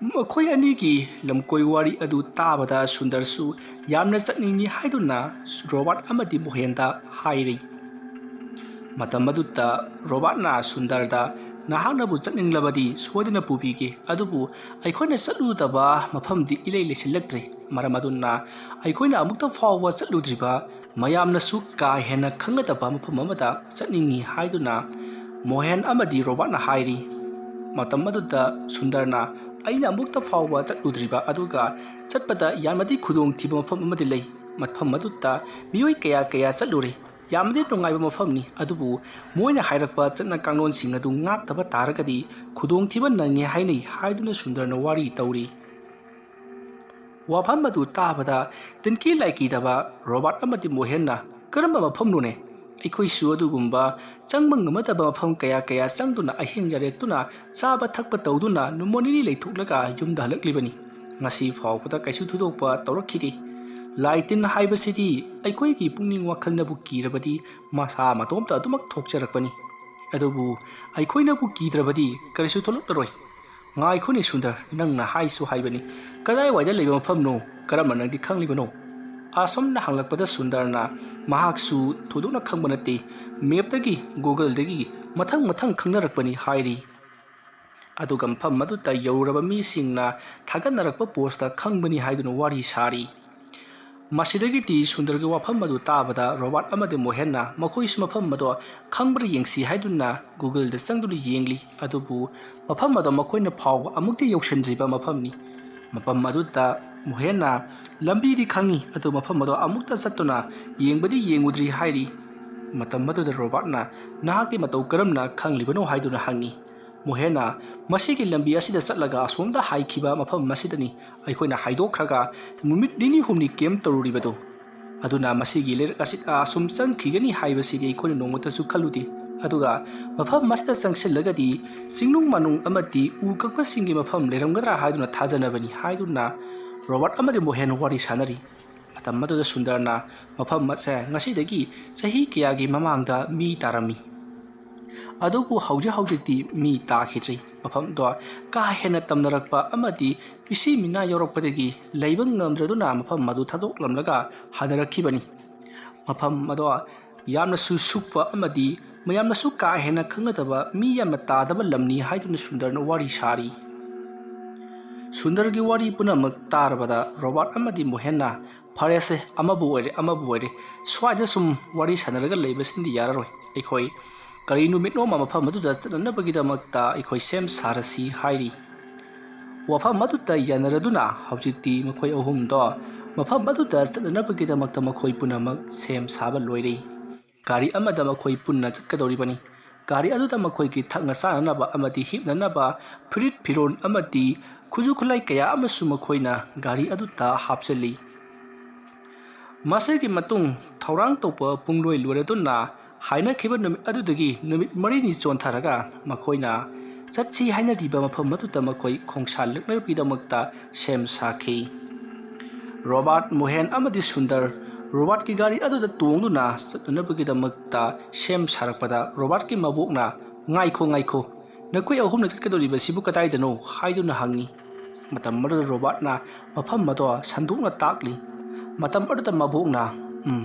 ꯃꯈꯣꯏ ꯑꯅꯤꯒꯤ ꯂꯝꯀꯣꯏ ꯋꯥꯔꯤ ꯑꯗꯨ ꯇꯥꯕꯗ ꯁꯨꯟꯗꯔꯁꯨ ꯌꯥꯝꯅ ꯆꯠꯅꯤꯡꯏ ꯍꯥꯏꯗꯨꯅ ꯔꯣꯕꯥꯔꯠ ꯑꯃꯗꯤ ꯃꯣꯍꯦꯟꯗ ꯍꯥꯏꯔꯤ꯫ ꯃꯇꯝ ꯑꯗꯨꯗ ꯔꯣꯕꯥꯔꯠꯅ ꯁꯨꯟꯗꯔꯗ, "ꯅꯍꯥꯛꯅꯕꯨ ꯆꯠꯅꯤꯡꯂꯕꯗꯤ ꯁꯣꯏꯗꯅ ꯄꯨꯕꯤꯒꯦ, ꯑꯗꯨꯕꯨ ꯑꯩꯈꯣꯏꯅ ꯆꯠꯂꯨꯗꯕ ꯃꯐꯝꯗꯤ ꯏꯂꯩ ꯂꯩꯁꯤꯜꯂꯛꯇ꯭ꯔꯦ꯫ ꯃꯔꯝ ꯑꯗꯨꯅ ꯑꯩꯈꯣꯏꯅ ꯑꯃꯨꯛꯇ ꯐꯥꯎꯕ ꯆꯠꯂꯨꯗ꯭ꯔꯤꯕ, ꯃꯌꯥꯝꯅꯁꯨ ꯀꯥ ꯍꯦꯟꯅ ꯈꯪꯒꯗꯕ ꯃꯐꯝ ꯑꯃꯗ ꯆꯠꯅꯤꯡꯏ" ꯍꯥꯏꯗꯨꯅ ꯃꯣꯍꯦꯟ ꯑꯃꯗꯤ ꯔꯣꯕꯥꯔꯠꯅ ꯍꯥꯏꯔꯤ꯫ ꯃꯇꯝ ꯑꯗꯨꯗ ꯁꯨꯟꯗꯔꯅ, "ꯑꯩꯅ ꯑꯃꯨꯛꯇ ꯐꯥꯎꯕ ꯆꯠꯂꯨꯗ꯭ꯔꯤꯕ ꯑꯗꯨꯒ ꯆꯠꯄꯗ ꯌꯥꯝꯅꯗꯤ ꯈꯨꯗꯣꯡꯊꯤꯕ ꯃꯐꯝ ꯑꯃꯗꯤ ꯂꯩ꯫ ꯃꯐꯝ ꯑꯗꯨꯗ ꯃꯤꯑꯣꯏ ꯀꯌꯥ ꯀꯌꯥ ꯆꯠꯂꯨꯔꯦ꯫ ꯌꯥꯝꯅꯗꯤ ꯅꯨꯡꯉꯥꯏꯕ ꯃꯐꯝꯅꯤ, ꯑꯗꯨꯕꯨ ꯃꯣꯏꯅ ꯍꯥꯏꯔꯛꯄ ꯆꯠꯅ ꯀꯥꯡꯂꯣꯟꯁꯤꯡ ꯑꯗꯨ ꯉꯥꯛꯇꯕ ꯇꯥꯔꯒꯗꯤ ꯈꯨꯗꯣꯡꯊꯤꯕ ꯅꯪꯉꯦ" ꯍꯥꯏꯅꯩ ꯍꯥꯏꯗꯨꯅ ꯁꯨꯟꯗꯔꯅ ꯋꯥꯔꯤ ꯇꯧꯔꯤ꯫ ꯋꯥꯐꯝ ꯑꯗꯨ ꯇꯥꯕꯗ ꯇꯤꯟꯀꯤ ꯂꯥꯏꯀꯤꯗꯕ ꯔꯣꯕꯥꯔꯠ ꯑꯃꯗꯤ ꯃꯣꯍꯦꯟꯅ, "ꯀꯔꯝꯕ ꯃꯐꯝꯅꯣꯅꯦ? ꯑꯩꯈꯣꯏꯁꯨ ꯑꯗꯨꯒꯨꯝꯕ ꯆꯪꯕ ꯉꯝꯅꯗꯕ ꯃꯐꯝ ꯀꯌꯥ ꯀꯌꯥ ꯆꯪꯗꯨꯅ ꯑꯍꯤꯡ ꯌꯥꯔꯦꯛꯇꯨꯅ ꯆꯥꯕ ꯊꯛꯄ ꯇꯧꯗꯨꯅ ꯅꯨꯃꯤꯠ ꯅꯤꯅꯤ ꯂꯩꯊꯣꯛꯂꯒ ꯌꯨꯝꯗ ꯍꯜꯂꯛꯂꯤꯕꯅꯤ꯫ ꯉꯁꯤ ꯐꯥꯎꯕꯗ ꯀꯩꯁꯨ ꯊꯣꯏꯗꯣꯛꯄ ꯇꯧꯔꯛꯈꯤꯗꯦ꯫ ꯂꯥꯏ ꯇꯤꯟ ꯍꯥꯏꯕꯁꯤꯗꯤ ꯑꯩꯈꯣꯏꯒꯤ ꯄꯨꯛꯅꯤꯡ ꯋꯥꯈꯜꯅꯕꯨ ꯀꯤꯔꯕꯗꯤ ꯃꯁꯥ ꯃꯇꯣꯝꯇ ꯑꯗꯨꯃꯛ ꯊꯣꯛꯆꯔꯛꯄꯅꯤ꯫ ꯑꯗꯨꯕꯨ ꯑꯩꯈꯣꯏꯅꯕꯨ ꯀꯤꯗ꯭ꯔꯕꯗꯤ ꯀꯔꯤꯁꯨ ꯊꯣꯛꯂꯛꯂꯔꯣꯏ꯫ ꯉꯥꯏꯈꯣꯅꯦ ꯁꯨꯟꯗꯔ, ꯅꯪꯅ ꯍꯥꯏꯁꯨ ꯍꯥꯏꯕꯅꯤ, ꯀꯗꯥꯏꯋꯥꯏꯗ ꯂꯩꯕ ꯃꯐꯝꯅꯣ? ꯀꯔꯝꯅ ꯅꯪꯗꯤ ꯈꯪꯂꯤꯕꯅꯣ? ꯑꯁꯨꯝꯅ ꯍꯪꯂꯛꯄꯗ ꯁꯨꯟꯗꯔꯅ ꯃꯍꯥꯛꯁꯨ ꯊꯣꯏꯗꯣꯛꯅ ꯈꯪꯕ ꯅꯠꯇꯦ, ꯃꯦꯞꯇꯒꯤ, ꯒꯨꯒꯜꯗꯒꯤ ꯃꯊꯪ ꯃꯊꯪ ꯈꯪꯅꯔꯛꯄꯅꯤ ꯍꯥꯏꯔꯤ꯫ ꯑꯗꯨꯒ ꯃꯐꯝ ꯑꯗꯨꯗ ꯌꯧꯔꯕ ꯃꯤꯁꯤꯡꯅ ꯊꯥꯒꯠꯅꯔꯛꯄ ꯄꯣꯁꯇ ꯈꯪꯕꯅꯤ ꯍꯥꯏꯗꯨꯅ ꯋꯥꯔꯤ ꯁꯥꯔꯤ꯫ ꯃꯁꯤꯗꯒꯤꯗꯤ ꯁꯨꯟꯗꯔꯒꯤ ꯋꯥꯐꯝ ꯑꯗꯨ ꯇꯥꯕꯗ ꯔꯣꯕꯥꯔꯠ ꯑꯃꯗꯤ ꯃꯣꯍꯦꯟꯅ ꯃꯈꯣꯏꯁꯨ ꯃꯐꯝ ꯑꯗꯣ ꯈꯪꯕ꯭ꯔꯥ ꯌꯦꯡꯁꯤ ꯍꯥꯏꯗꯨꯅ ꯒꯨꯒꯜꯗ ꯆꯪꯗꯨꯅ ꯌꯦꯡꯂꯤ꯫ ꯑꯗꯨꯕꯨ ꯃꯐꯝ ꯑꯗꯣ ꯃꯈꯣꯏꯅ ꯐꯥꯎꯕ ꯑꯃꯨꯛꯇ ꯌꯧꯁꯤꯟꯗ꯭ꯔꯤꯕ ꯃꯐꯝꯅꯤ꯫ ꯃꯐꯝ ꯑꯗꯨꯗ ꯃꯣꯍꯦꯟꯅ ꯂꯝꯕꯤꯗꯤ ꯈꯪꯏ, ꯑꯗꯨ ꯃꯐꯝ ꯑꯗꯣ ꯑꯃꯨꯛꯇ ꯆꯠꯇꯨꯅ ꯌꯦꯡꯕꯗꯤ ꯌꯦꯡꯉꯨꯗ꯭ꯔꯤ ꯍꯥꯏꯔꯤ꯫ ꯃꯇꯝ ꯑꯗꯨꯗ ꯔꯣꯕꯥꯔꯠꯅ, "ꯅꯍꯥꯛꯇꯤ ꯃꯇꯧ ꯀꯔꯝꯅ ꯈꯪꯂꯤꯕꯅꯣ?" ꯍꯥꯏꯗꯨꯅ ꯍꯪꯉꯤ꯫ ꯃꯣꯍꯦꯟꯅ, "ꯃꯁꯤꯒꯤ ꯂꯝꯕꯤ ꯑꯁꯤꯗ ꯆꯠꯂꯒ ꯑꯁꯣꯝꯗ ꯍꯥꯏꯈꯤꯕ ꯃꯐꯝ ꯑꯁꯤꯗꯅꯤ ꯑꯩꯈꯣꯏꯅ ꯍꯥꯏꯗꯣꯛꯈ꯭ꯔꯒ ꯅꯨꯃꯤꯠ ꯅꯤꯅꯤ ꯍꯨꯝꯅꯤ ꯀꯦꯝꯞ ꯇꯧꯔꯨꯔꯤꯕꯗꯣ꯫ ꯑꯗꯨꯅ ꯃꯁꯤꯒꯤ ꯂꯩꯔꯛ ꯑꯁꯤꯗ ꯑꯁꯨꯝ ꯆꯪꯈꯤꯒꯅꯤ ꯍꯥꯏꯕꯁꯤꯗꯤ ꯑꯩꯈꯣꯏꯅ ꯅꯣꯡꯃꯇꯁꯨ ꯈꯜꯂꯨꯗꯦ꯫ ꯑꯗꯨꯒ ꯃꯐꯝ ꯑꯁꯤꯗ ꯆꯪꯁꯤꯜꯂꯒꯗꯤ ꯆꯤꯡꯅꯨꯡ ꯃꯥꯅꯨꯡ ꯑꯃꯗꯤ ꯎ ꯀꯛꯄꯁꯤꯡꯒꯤ ꯃꯐꯝ ꯂꯩꯔꯝꯒꯗ꯭ꯔꯥ ꯍꯥꯏꯗꯨꯅ ꯊꯥꯖꯅꯕꯅꯤ" ꯍꯥꯏꯗꯨꯅ ꯔꯣꯕꯥꯔꯠ ꯑꯃꯗꯤ ꯃꯣꯍꯦꯟ ꯋꯥꯔꯤ ꯁꯥꯟꯅꯔꯤ꯫ ꯃꯇꯝ ꯑꯗꯨꯗ ꯁꯨꯟꯗꯔꯅ, "ꯃꯐꯝ ꯑꯁꯦ ꯉꯁꯤꯗꯒꯤ ꯆꯍꯤ ꯀꯌꯥꯒꯤ ꯃꯃꯥꯡꯗ ꯃꯤ ꯇꯥꯔꯝꯃꯤ꯫ ꯑꯗꯨꯕꯨ ꯍꯧꯖꯤꯛ ꯍꯧꯖꯤꯛꯇꯤ ꯃꯤ ꯇꯥꯈꯤꯗ꯭ꯔꯤ꯫ ꯃꯐꯝꯗꯣ ꯀꯥ ꯍꯦꯟꯅ ꯇꯝꯅꯔꯛꯄ ꯑꯃꯗꯤ ꯃꯤꯁꯤ ꯃꯤꯅꯥ ꯌꯧꯔꯛꯄꯗꯒꯤ ꯂꯩꯕ ꯉꯝꯗ꯭ꯔꯗꯨꯅ ꯃꯐꯝ ꯑꯗꯨ ꯊꯥꯗꯣꯛꯂꯝꯂꯒ ꯍꯟꯅꯔꯛꯈꯤꯕꯅꯤ꯫ ꯃꯐꯝ ꯑꯗꯣ ꯌꯥꯝꯅꯁꯨ ꯁꯨꯛꯄ ꯑꯃꯗꯤ ꯃꯌꯥꯝꯅꯁꯨ ꯀꯥ ꯍꯦꯟꯅ ꯈꯪꯅꯗꯕ ꯃꯤ ꯌꯥꯝꯅ ꯇꯥꯗꯕ ꯂꯝꯅꯤ" ꯍꯥꯏꯗꯨꯅ ꯁꯨꯟꯗꯔꯅ ꯋꯥꯔꯤ ꯁꯥꯔꯤ꯫ ꯁꯨꯟꯗꯔꯒꯤ ꯋꯥꯔꯤ ꯄꯨꯝꯅꯃꯛ ꯇꯥꯔꯕꯗ ꯔꯣꯕꯥꯔꯠ ꯑꯃꯗꯤ ꯃꯣꯍꯦꯟꯅ, "ꯐꯔꯦꯁꯦ, ꯑꯃꯕꯨ ꯑꯣꯏꯔꯦ, ꯑꯃꯕꯨ ꯑꯣꯏꯔꯦ, ꯁ꯭ꯋꯥꯏꯗ ꯁꯨꯝ ꯋꯥꯔꯤ ꯁꯥꯟꯅꯔꯒ ꯂꯩꯕꯁꯤꯅꯗꯤ ꯌꯥꯔꯔꯣꯏ꯫ ꯑꯩꯈꯣꯏ ꯀꯔꯤ ꯅꯨꯃꯤꯠꯅꯣꯃ ꯃꯐꯝ ꯑꯗꯨꯗ ꯆꯠꯅꯅꯕꯒꯤꯗꯃꯛꯇ ꯑꯩꯈꯣꯏ ꯁꯦꯝ ꯁꯥꯔꯁꯤ" ꯍꯥꯏꯔꯤ꯫ ꯋꯥꯐꯝ ꯑꯗꯨꯗ ꯌꯥꯅꯔꯗꯨꯅ ꯍꯧꯖꯤꯛꯇꯤ ꯃꯈꯣꯏ ꯑꯍꯨꯝꯗꯣ ꯃꯐꯝ ꯑꯗꯨꯗ ꯆꯠꯅꯅꯕꯒꯤꯗꯃꯛꯇ ꯃꯈꯣꯏ ꯄꯨꯝꯅꯃꯛ ꯁꯦꯝ ꯁꯥꯕ ꯂꯣꯏꯔꯦ꯫ ꯒꯥꯔꯤ ꯑꯃꯗ ꯃꯈꯣꯏ ꯄꯨꯟꯅ ꯆꯠꯀꯗꯧꯔꯤꯕꯅꯤ꯫ ꯒꯥꯔꯤ ꯑꯗꯨꯗ ꯃꯈꯣꯏꯒꯤ ꯊꯛꯅ ꯆꯥꯅꯅꯕ ꯑꯃꯗꯤ ꯍꯤꯞꯅꯅꯕ ꯐꯨꯔꯤꯠ ꯐꯤꯔꯣꯜ ꯑꯃꯗꯤ ꯈꯨꯠꯁꯨ ꯈꯨꯠꯂꯥꯏ ꯀꯌꯥ ꯑꯃꯁꯨ ꯃꯈꯣꯏꯅ ꯒꯥꯔꯤ ꯑꯗꯨꯗ ꯍꯥꯞꯆꯤꯜꯂꯤ꯫ ꯃꯁꯤꯒꯤ ꯃꯇꯨꯡ ꯊꯧꯔꯥꯡ ꯇꯧꯕ ꯄꯨꯡꯂꯣꯏ ꯂꯣꯏꯔꯗꯨꯅ ꯍꯥꯏꯅꯈꯤꯕ ꯅꯨꯃꯤꯠ ꯑꯗꯨꯗꯒꯤ ꯅꯨꯃꯤꯠ ꯃꯔꯤꯅꯤ ꯆꯣꯟꯊꯔꯒ ꯃꯈꯣꯏꯅ ꯆꯠꯁꯤ ꯍꯥꯏꯅꯔꯤꯕ ꯃꯐꯝ ꯑꯗꯨꯗ ꯃꯈꯣꯏ ꯈꯣꯡꯁꯥꯜꯂꯛꯅꯕꯒꯤꯗꯃꯛꯇ ꯁꯦꯝ ꯁꯥꯈꯤ꯫ ꯔꯣꯕꯥꯔꯠ, ꯃꯣꯍꯦꯟ ꯑꯃꯗꯤ ꯁꯨꯟꯗꯔ ꯔꯣꯕꯥꯔꯠꯀꯤ ꯒꯥꯔꯤ ꯑꯗꯨꯗ ꯇꯣꯡꯗꯨꯅ ꯆꯠꯅꯅꯕꯒꯤꯗꯃꯛꯇ ꯁꯦꯝ ꯁꯥꯔꯛꯄꯗ ꯔꯣꯕꯥꯔꯠꯀꯤ ꯃꯕꯣꯛꯅ, "ꯉꯥꯏꯈꯣ, ꯉꯥꯏꯈꯣ, ꯅꯈꯣꯏ ꯑꯍꯨꯝꯅ ꯆꯠꯀꯗꯧꯔꯤꯕꯁꯤꯕꯨ ꯀꯗꯥꯏꯗꯅꯣ?" ꯍꯥꯏꯗꯨꯅ ꯍꯪꯉꯤ꯫ ꯃꯇꯝ ꯑꯗꯨꯗ ꯔꯣꯕꯥꯔꯠꯅ ꯃꯐꯝ ꯑꯗꯣ ꯁꯟꯗꯣꯛꯅ ꯇꯥꯛꯂꯤ꯫ ꯃꯇꯝ ꯑꯗꯨꯗ ꯃꯕꯣꯛꯅ, "ꯎꯝ,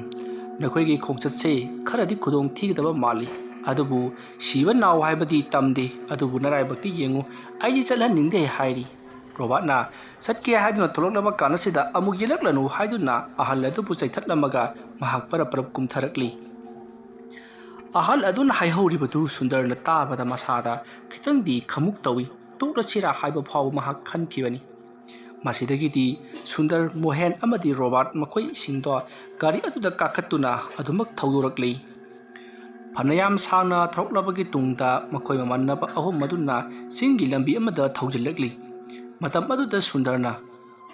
ꯅꯈꯣꯏꯒꯤ ꯈꯣꯡꯆꯠꯁꯦ ꯈꯔꯗꯤ ꯈꯨꯗꯣꯡ ꯊꯤꯒꯗꯕ ꯃꯥꯜꯂꯤ, ꯑꯗꯨꯕꯨ ꯁꯤꯕ ꯅꯥꯎ ꯍꯥꯏꯕꯗꯤ ꯇꯝꯗꯦ, ꯑꯗꯨꯕꯨ ꯅꯔꯥꯏꯕꯛꯇꯤ ꯌꯦꯡꯉꯨ, ꯑꯩꯗꯤ ꯆꯠꯍꯟꯅꯤꯡꯗꯦ" ꯍꯥꯏꯔꯤ꯫ ꯔꯣꯕꯥꯔꯠꯅ ꯆꯠꯀꯦ ꯍꯥꯏꯗꯨꯅ ꯊꯣꯛꯂꯛꯂꯕ ꯀꯥꯟ ꯑꯁꯤꯗ ꯑꯃꯨꯛ ꯌꯦꯠꯂꯛꯂꯅꯨ ꯍꯥꯏꯗꯨꯅ ꯑꯍꯜ ꯑꯗꯨꯕꯨ ꯆꯩꯊꯠꯂꯝꯃꯒ ꯃꯍꯥꯛ ꯄꯔꯞ ꯄꯔꯞ ꯀꯨꯝꯊꯔꯛꯂꯤ꯫ ꯑꯍꯜ ꯑꯗꯨꯅ ꯍꯥꯏꯍꯧꯔꯤꯕꯗꯨ ꯁꯨꯟꯗꯔꯅ ꯇꯥꯕꯗ ꯃꯁꯥꯗ ꯈꯤꯇꯪꯗꯤ ꯈꯃꯨꯛ ꯇꯧꯏ꯫ ꯇꯣꯛꯂꯁꯤꯔꯥ ꯍꯥꯏꯕ ꯐꯥꯎꯕ ꯃꯍꯥꯛ ꯈꯟꯈꯤꯕꯅꯤ꯫ ꯃꯁꯤꯗꯒꯤꯗꯤ ꯁꯨꯟꯗꯔ, ꯃꯣꯍꯦꯟ ꯑꯃꯗꯤ ꯔꯣꯕꯥꯔꯠ ꯃꯈꯣꯏꯁꯤꯡꯗꯣ ꯒꯥꯔꯤ ꯑꯗꯨꯗ ꯀꯥꯈꯠꯇꯨꯅ ꯑꯗꯨꯃꯛ ꯊꯧꯗꯣꯔꯛꯂꯤ꯫ ꯐꯅꯌꯥꯝ ꯁꯥꯡꯅ ꯊꯧꯔꯛꯂꯕꯒꯤ ꯇꯨꯡꯗ ꯃꯈꯣꯏ ꯃꯃꯥꯟꯅꯕ ꯑꯍꯨꯝ ꯑꯗꯨꯅ ꯆꯤꯡꯒꯤ ꯂꯝꯕꯤ ꯑꯃꯗ ꯊꯧꯖꯤꯜꯂꯛꯂꯤ꯫ ꯃꯇꯝ ꯑꯗꯨꯗ ꯁꯨꯟꯗꯔꯅ,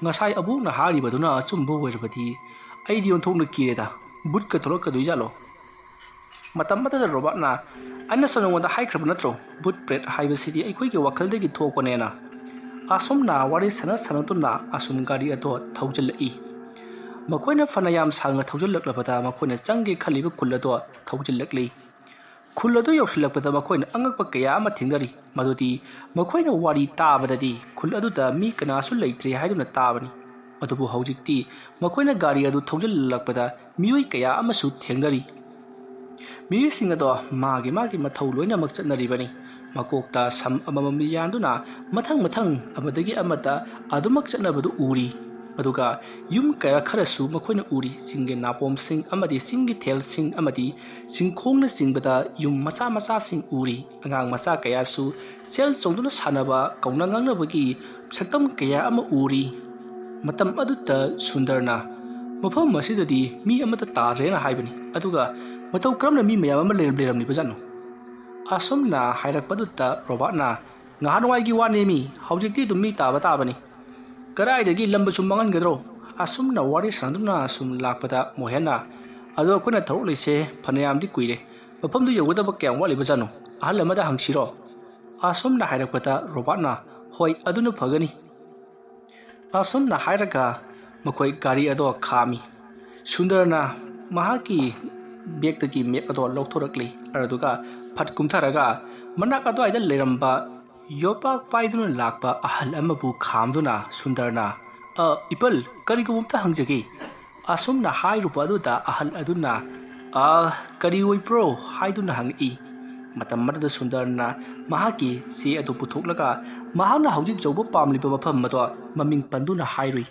"ꯉꯁꯥꯏ ꯑꯕꯣꯛꯅ ꯍꯥꯏꯔꯤꯕꯗꯨꯅ ꯑꯆꯨꯝꯕ ꯑꯣꯏꯔꯕꯗꯤ ꯑꯩꯗꯤ ꯑꯣꯟꯊꯣꯛꯅ ꯀꯤꯔꯦꯗ꯫ ꯕꯨꯠꯀ ꯊꯣꯛꯂꯛꯀꯗꯣꯏꯖꯥꯠꯂꯣ?" ꯃꯇꯝ ꯑꯗꯨꯗ ꯔꯣꯕꯥꯔꯠꯅ, "ꯑꯩꯅꯁꯨ ꯅꯉꯣꯟꯗ ꯍꯥꯏꯈ꯭ꯔꯕ ꯅꯠꯇ꯭ꯔꯣ, ꯕꯨꯠ ꯄ꯭ꯔꯦꯠ ꯍꯥꯏꯕꯁꯤꯗꯤ ꯑꯩꯈꯣꯏꯒꯤ ꯋꯥꯈꯜꯗꯒꯤ ꯊꯣꯛꯄꯅꯦꯅ?" ꯑꯁꯨꯝꯅ ꯋꯥꯔꯤ ꯁꯥꯟꯅ ꯁꯥꯟꯅꯗꯨꯅ ꯑꯁꯨꯝ ꯒꯥꯔꯤ ꯑꯗꯣ ꯊꯧꯖꯤꯜꯂꯛꯏ꯫ ꯃꯈꯣꯏꯅ ꯐꯅꯌꯥꯝ ꯁꯥꯡꯅ ꯊꯧꯖꯤꯜꯂꯛꯂꯕꯗ ꯃꯈꯣꯏꯅ ꯆꯪꯒꯦ ꯈꯜꯂꯤꯕ ꯈꯨꯜ ꯑꯗꯣ ꯊꯧꯖꯤꯜꯂꯛꯂꯤ꯫ ꯈꯨꯜ ꯑꯗꯨ ꯌꯧꯁꯤꯜꯂꯛꯄꯗ ꯃꯈꯣꯏꯅ ꯑꯉꯛꯄ ꯀꯌꯥ ꯑꯃ ꯊꯦꯡꯅꯔꯤ꯫ ꯃꯗꯨꯗꯤ ꯃꯈꯣꯏꯅ ꯋꯥꯔꯤ ꯇꯥꯕꯗꯗꯤ ꯈꯨꯜ ꯑꯗꯨꯗ ꯃꯤ ꯀꯅꯥꯁꯨ ꯂꯩꯇ꯭ꯔꯦ ꯍꯥꯏꯗꯨꯅ ꯇꯥꯕꯅꯤ꯫ ꯑꯗꯨꯕꯨ ꯍꯧꯖꯤꯛꯇꯤ ꯃꯈꯣꯏꯅ ꯒꯥꯔꯤ ꯑꯗꯨ ꯊꯧꯖꯤꯜꯂꯛꯄꯗ ꯃꯤꯑꯣꯏ ꯀꯌꯥ ꯑꯃꯁꯨ ꯊꯦꯡꯅꯔꯤ꯫ ꯃꯤꯑꯣꯏꯁꯤꯡ ꯑꯗꯣ ꯃꯥꯒꯤ ꯃꯥꯒꯤ ꯃꯊꯧ ꯂꯣꯏꯅꯃꯛ ꯆꯠꯅꯔꯤꯕꯅꯤ꯫ ꯃꯀꯣꯛꯇ ꯁꯝ ꯑꯃꯃꯝ ꯌꯥꯟꯗꯨꯅ ꯃꯊꯪ ꯃꯊꯪ ꯑꯃꯗꯒꯤ ꯑꯃꯗ ꯑꯗꯨꯃꯛ ꯆꯠꯅꯕꯗꯨ ꯎꯔꯤ꯫ ꯑꯗꯨꯒ ꯌꯨꯝ ꯀꯌꯥ ꯈꯔꯁꯨ ꯃꯈꯣꯏꯅ ꯎꯔꯤ꯫ ꯆꯤꯡꯒꯤ ꯅꯥꯄꯣꯝꯁꯤꯡ ꯑꯃꯗꯤ ꯆꯤꯡꯒꯤ ꯊꯦꯜꯁꯤꯡ ꯑꯃꯗꯤ ꯆꯤꯡꯈꯣꯡꯅꯆꯤꯡꯕꯗ ꯌꯨꯝ ꯃꯆꯥ ꯃꯆꯥꯁꯤꯡ ꯎꯔꯤ꯫ ꯑꯉꯥꯡ ꯃꯆꯥ ꯀꯌꯥꯁꯨ ꯆꯦꯜ ꯆꯣꯡꯗꯨꯅ ꯁꯥꯟꯅꯕ, ꯀꯧꯅ ꯉꯥꯡꯅꯕꯒꯤ ꯁꯛꯇꯝ ꯀꯌꯥ ꯑꯃ ꯎꯔꯤ꯫ ꯃꯇꯝ ꯑꯗꯨꯗ ꯁꯨꯟꯗꯔꯅ, "ꯃꯐꯝ ꯑꯁꯤꯗꯗꯤ ꯃꯤ ꯑꯃꯠꯇ ꯇꯥꯗ꯭ꯔꯦꯅ ꯍꯥꯏꯕꯅꯤ꯫ ꯑꯗꯨꯒ ꯃꯇꯧ ꯀꯔꯝꯅ ꯃꯤ ꯃꯌꯥꯝ ꯑꯃ ꯂꯩꯔꯝ-, ꯂꯩꯔꯝꯂꯤꯕꯖꯥꯠꯅꯣ?" ꯑꯁꯨꯝꯅ ꯍꯥꯏꯔꯛꯄꯗꯨꯗ ꯔꯣꯕꯥꯔꯠꯅ, "ꯉꯍꯥꯟꯋꯥꯏꯒꯤ ꯋꯥꯅꯦꯃꯤ, ꯍꯧꯖꯤꯛꯇꯤ ꯑꯗꯨꯝ ꯃꯤ ꯇꯥꯕ ꯇꯥꯕꯅꯤ꯫ ꯀꯗꯥꯏꯗꯒꯤ ꯂꯝꯕꯨ ꯁꯨꯝ ꯃꯥꯡꯍꯟꯒꯗ꯭ꯔꯣ?" ꯑꯁꯨꯝꯅ ꯋꯥꯔꯤ ꯁꯥꯟꯅꯗꯨꯅ ꯁꯨꯝ ꯂꯥꯛꯄꯗ ꯃꯣꯍꯦꯟꯅ, "ꯑꯗꯣ ꯑꯩꯈꯣꯏꯅ ꯊꯧꯔꯛꯂꯤꯁꯦ ꯐꯅꯌꯥꯝꯗꯤ ꯀꯨꯏꯔꯦ꯫ ꯃꯐꯝꯗꯨ ꯌꯧꯒꯗꯕ ꯀꯌꯥꯝ ꯋꯥꯠꯂꯤꯕꯖꯥꯠꯅꯣ? ꯑꯍꯜ ꯑꯃꯗ ꯍꯪꯁꯤꯔꯣ?" ꯑꯁꯨꯝꯅ ꯍꯥꯏꯔꯛꯄꯗ ꯔꯣꯕꯥꯔꯠꯅ, "ꯍꯣꯏ, ꯑꯗꯨꯅ ꯐꯒꯅꯤ꯫" ꯑꯁꯨꯝꯅ ꯍꯥꯏꯔꯒ ꯃꯈꯣꯏ ꯒꯥꯔꯤ ꯑꯗꯣ ꯈꯥꯝꯃꯤ꯫ ꯁꯨꯟꯗꯔꯅ ꯃꯍꯥꯛꯀꯤ ꯕꯦꯒꯇꯒꯤ ꯃꯦꯞ ꯑꯗꯣ ꯂꯧꯊꯣꯔꯛꯂꯤ꯫ ꯑꯗꯨꯒ ꯐꯠ ꯀꯨꯝꯊꯔꯒ ꯃꯅꯥꯛ ꯑꯗꯨꯋꯥꯏꯗ ꯂꯩꯔꯝꯕ ꯌꯣꯄꯥꯛ ꯄꯥꯏꯗꯨꯅ ꯂꯥꯛꯄ ꯑꯍꯜ ꯑꯃꯕꯨ ꯈꯥꯝꯗꯨꯅ ꯁꯨꯟꯗꯔꯅ, "ꯑ, ꯏꯄꯜ, ꯀꯔꯤꯒꯨꯝꯕ ꯑꯝꯇ ꯍꯪꯖꯒꯦ?" ꯑꯁꯨꯝꯅ ꯍꯥꯏꯔꯨꯕ ꯑꯗꯨꯗ ꯑꯍꯜ ꯑꯗꯨꯅ, "ꯑ, ꯀꯔꯤ ꯑꯣꯏꯕ꯭ꯔꯣ?" ꯍꯥꯏꯗꯨꯅ ꯍꯪꯉꯛꯏ꯫ ꯃꯇꯝ ꯑꯗꯨꯗ ꯁꯨꯟꯗꯔꯅ ꯃꯍꯥꯛꯀꯤ ꯆꯦ ꯑꯗꯨ ꯄꯨꯊꯣꯛꯂꯒ ꯃꯍꯥꯛꯅ ꯍꯧꯖꯤꯛ ꯌꯧꯕ ꯄꯥꯝꯂꯤꯕ ꯃꯐꯝ ꯑꯗꯣ ꯃꯃꯤꯡ ꯄꯟꯗꯨꯅ ꯍꯥꯏꯔꯨꯏ꯫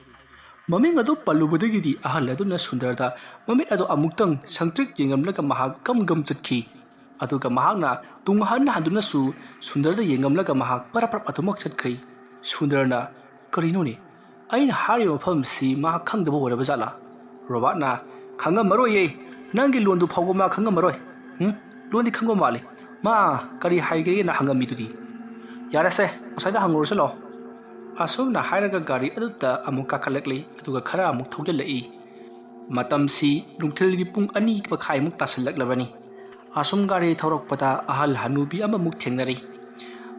ꯃꯃꯤꯡ ꯑꯗꯨ ꯄꯜꯂꯨꯕꯗꯒꯤꯗꯤ ꯑꯍꯜ ꯑꯗꯨꯅ ꯁꯨꯟꯗꯔꯗ ꯃꯃꯤꯠ ꯑꯗꯨ ꯑꯃꯨꯛꯇꯪ ꯁꯪꯇ꯭ꯔꯤꯛ ꯌꯦꯡꯂꯝꯂꯒ ꯃꯍꯥꯛ ꯒꯝ ꯒꯝ ꯆꯠꯈꯤ꯫ ꯑꯗꯨꯒ ꯃꯍꯥꯛꯅ ꯇꯨꯡ ꯍꯟ ꯍꯟꯗꯨꯅꯁꯨ ꯁꯨꯟꯗꯔꯗ ꯌꯦꯡꯂꯝꯂꯒ ꯃꯍꯥꯛ ꯄꯔꯞ ꯄꯔꯞ ꯑꯗꯨꯃꯛ ꯆꯠꯈ꯭ꯔꯦ꯫ ꯁꯨꯟꯗꯔꯅ, "ꯀꯔꯤꯅꯣꯅꯦ? ꯑꯩꯅ ꯍꯥꯏꯔꯤꯕ ꯃꯐꯝꯁꯤ ꯃꯍꯥꯛ ꯈꯪꯗꯕ ꯑꯣꯏꯔꯕ ꯖꯥꯠꯂꯥ?" ꯔꯣꯕꯥꯔꯠꯅ, "ꯈꯪꯉꯝꯃꯔꯣꯏꯌꯦ꯫ ꯅꯪꯒꯤ ꯂꯣꯟꯗꯨ ꯐꯥꯎꯕ ꯃꯥ ꯈꯪꯉꯝꯃꯔꯣꯏ꯫ ꯎꯝ? ꯂꯣꯟꯗꯤ ꯈꯪꯕ ꯃꯥꯜꯂꯤ꯫ ꯃꯥ ꯀꯔꯤ ꯍꯥꯏꯒꯦꯅ ꯍꯪꯉꯝꯃꯤꯗꯨꯗꯤ?" "ꯌꯥꯔꯦꯁꯦ, ꯉꯁꯥꯏꯗ ꯍꯪꯉꯨꯔꯁꯤ ꯂꯥꯛꯑꯣ꯫" ꯑꯁꯨꯝꯅ ꯍꯥꯏꯔꯒ ꯒꯥꯔꯤ ꯑꯗꯨꯗ ꯑꯃꯨꯛ ꯀꯥꯈꯠꯂꯛꯂꯤ, ꯑꯗꯨꯒ ꯈꯔ ꯑꯃꯨꯛ ꯊꯧꯖꯤꯜꯂꯛꯏ꯫ ꯃꯇꯝꯁꯤ ꯅꯨꯡꯊꯤꯜꯒꯤ ꯄꯨꯡ ꯑꯅꯤ ꯃꯈꯥꯏꯃꯨꯛ ꯇꯥꯁꯤꯜꯂꯛꯂꯕꯅꯤ꯫ ꯑꯁꯨꯝ ꯒꯥꯔꯤ ꯊꯧꯔꯛꯄꯗ ꯑꯍꯜ ꯍꯅꯨꯕꯤ ꯑꯃꯃꯨꯛ ꯊꯦꯡꯅꯔꯤ꯫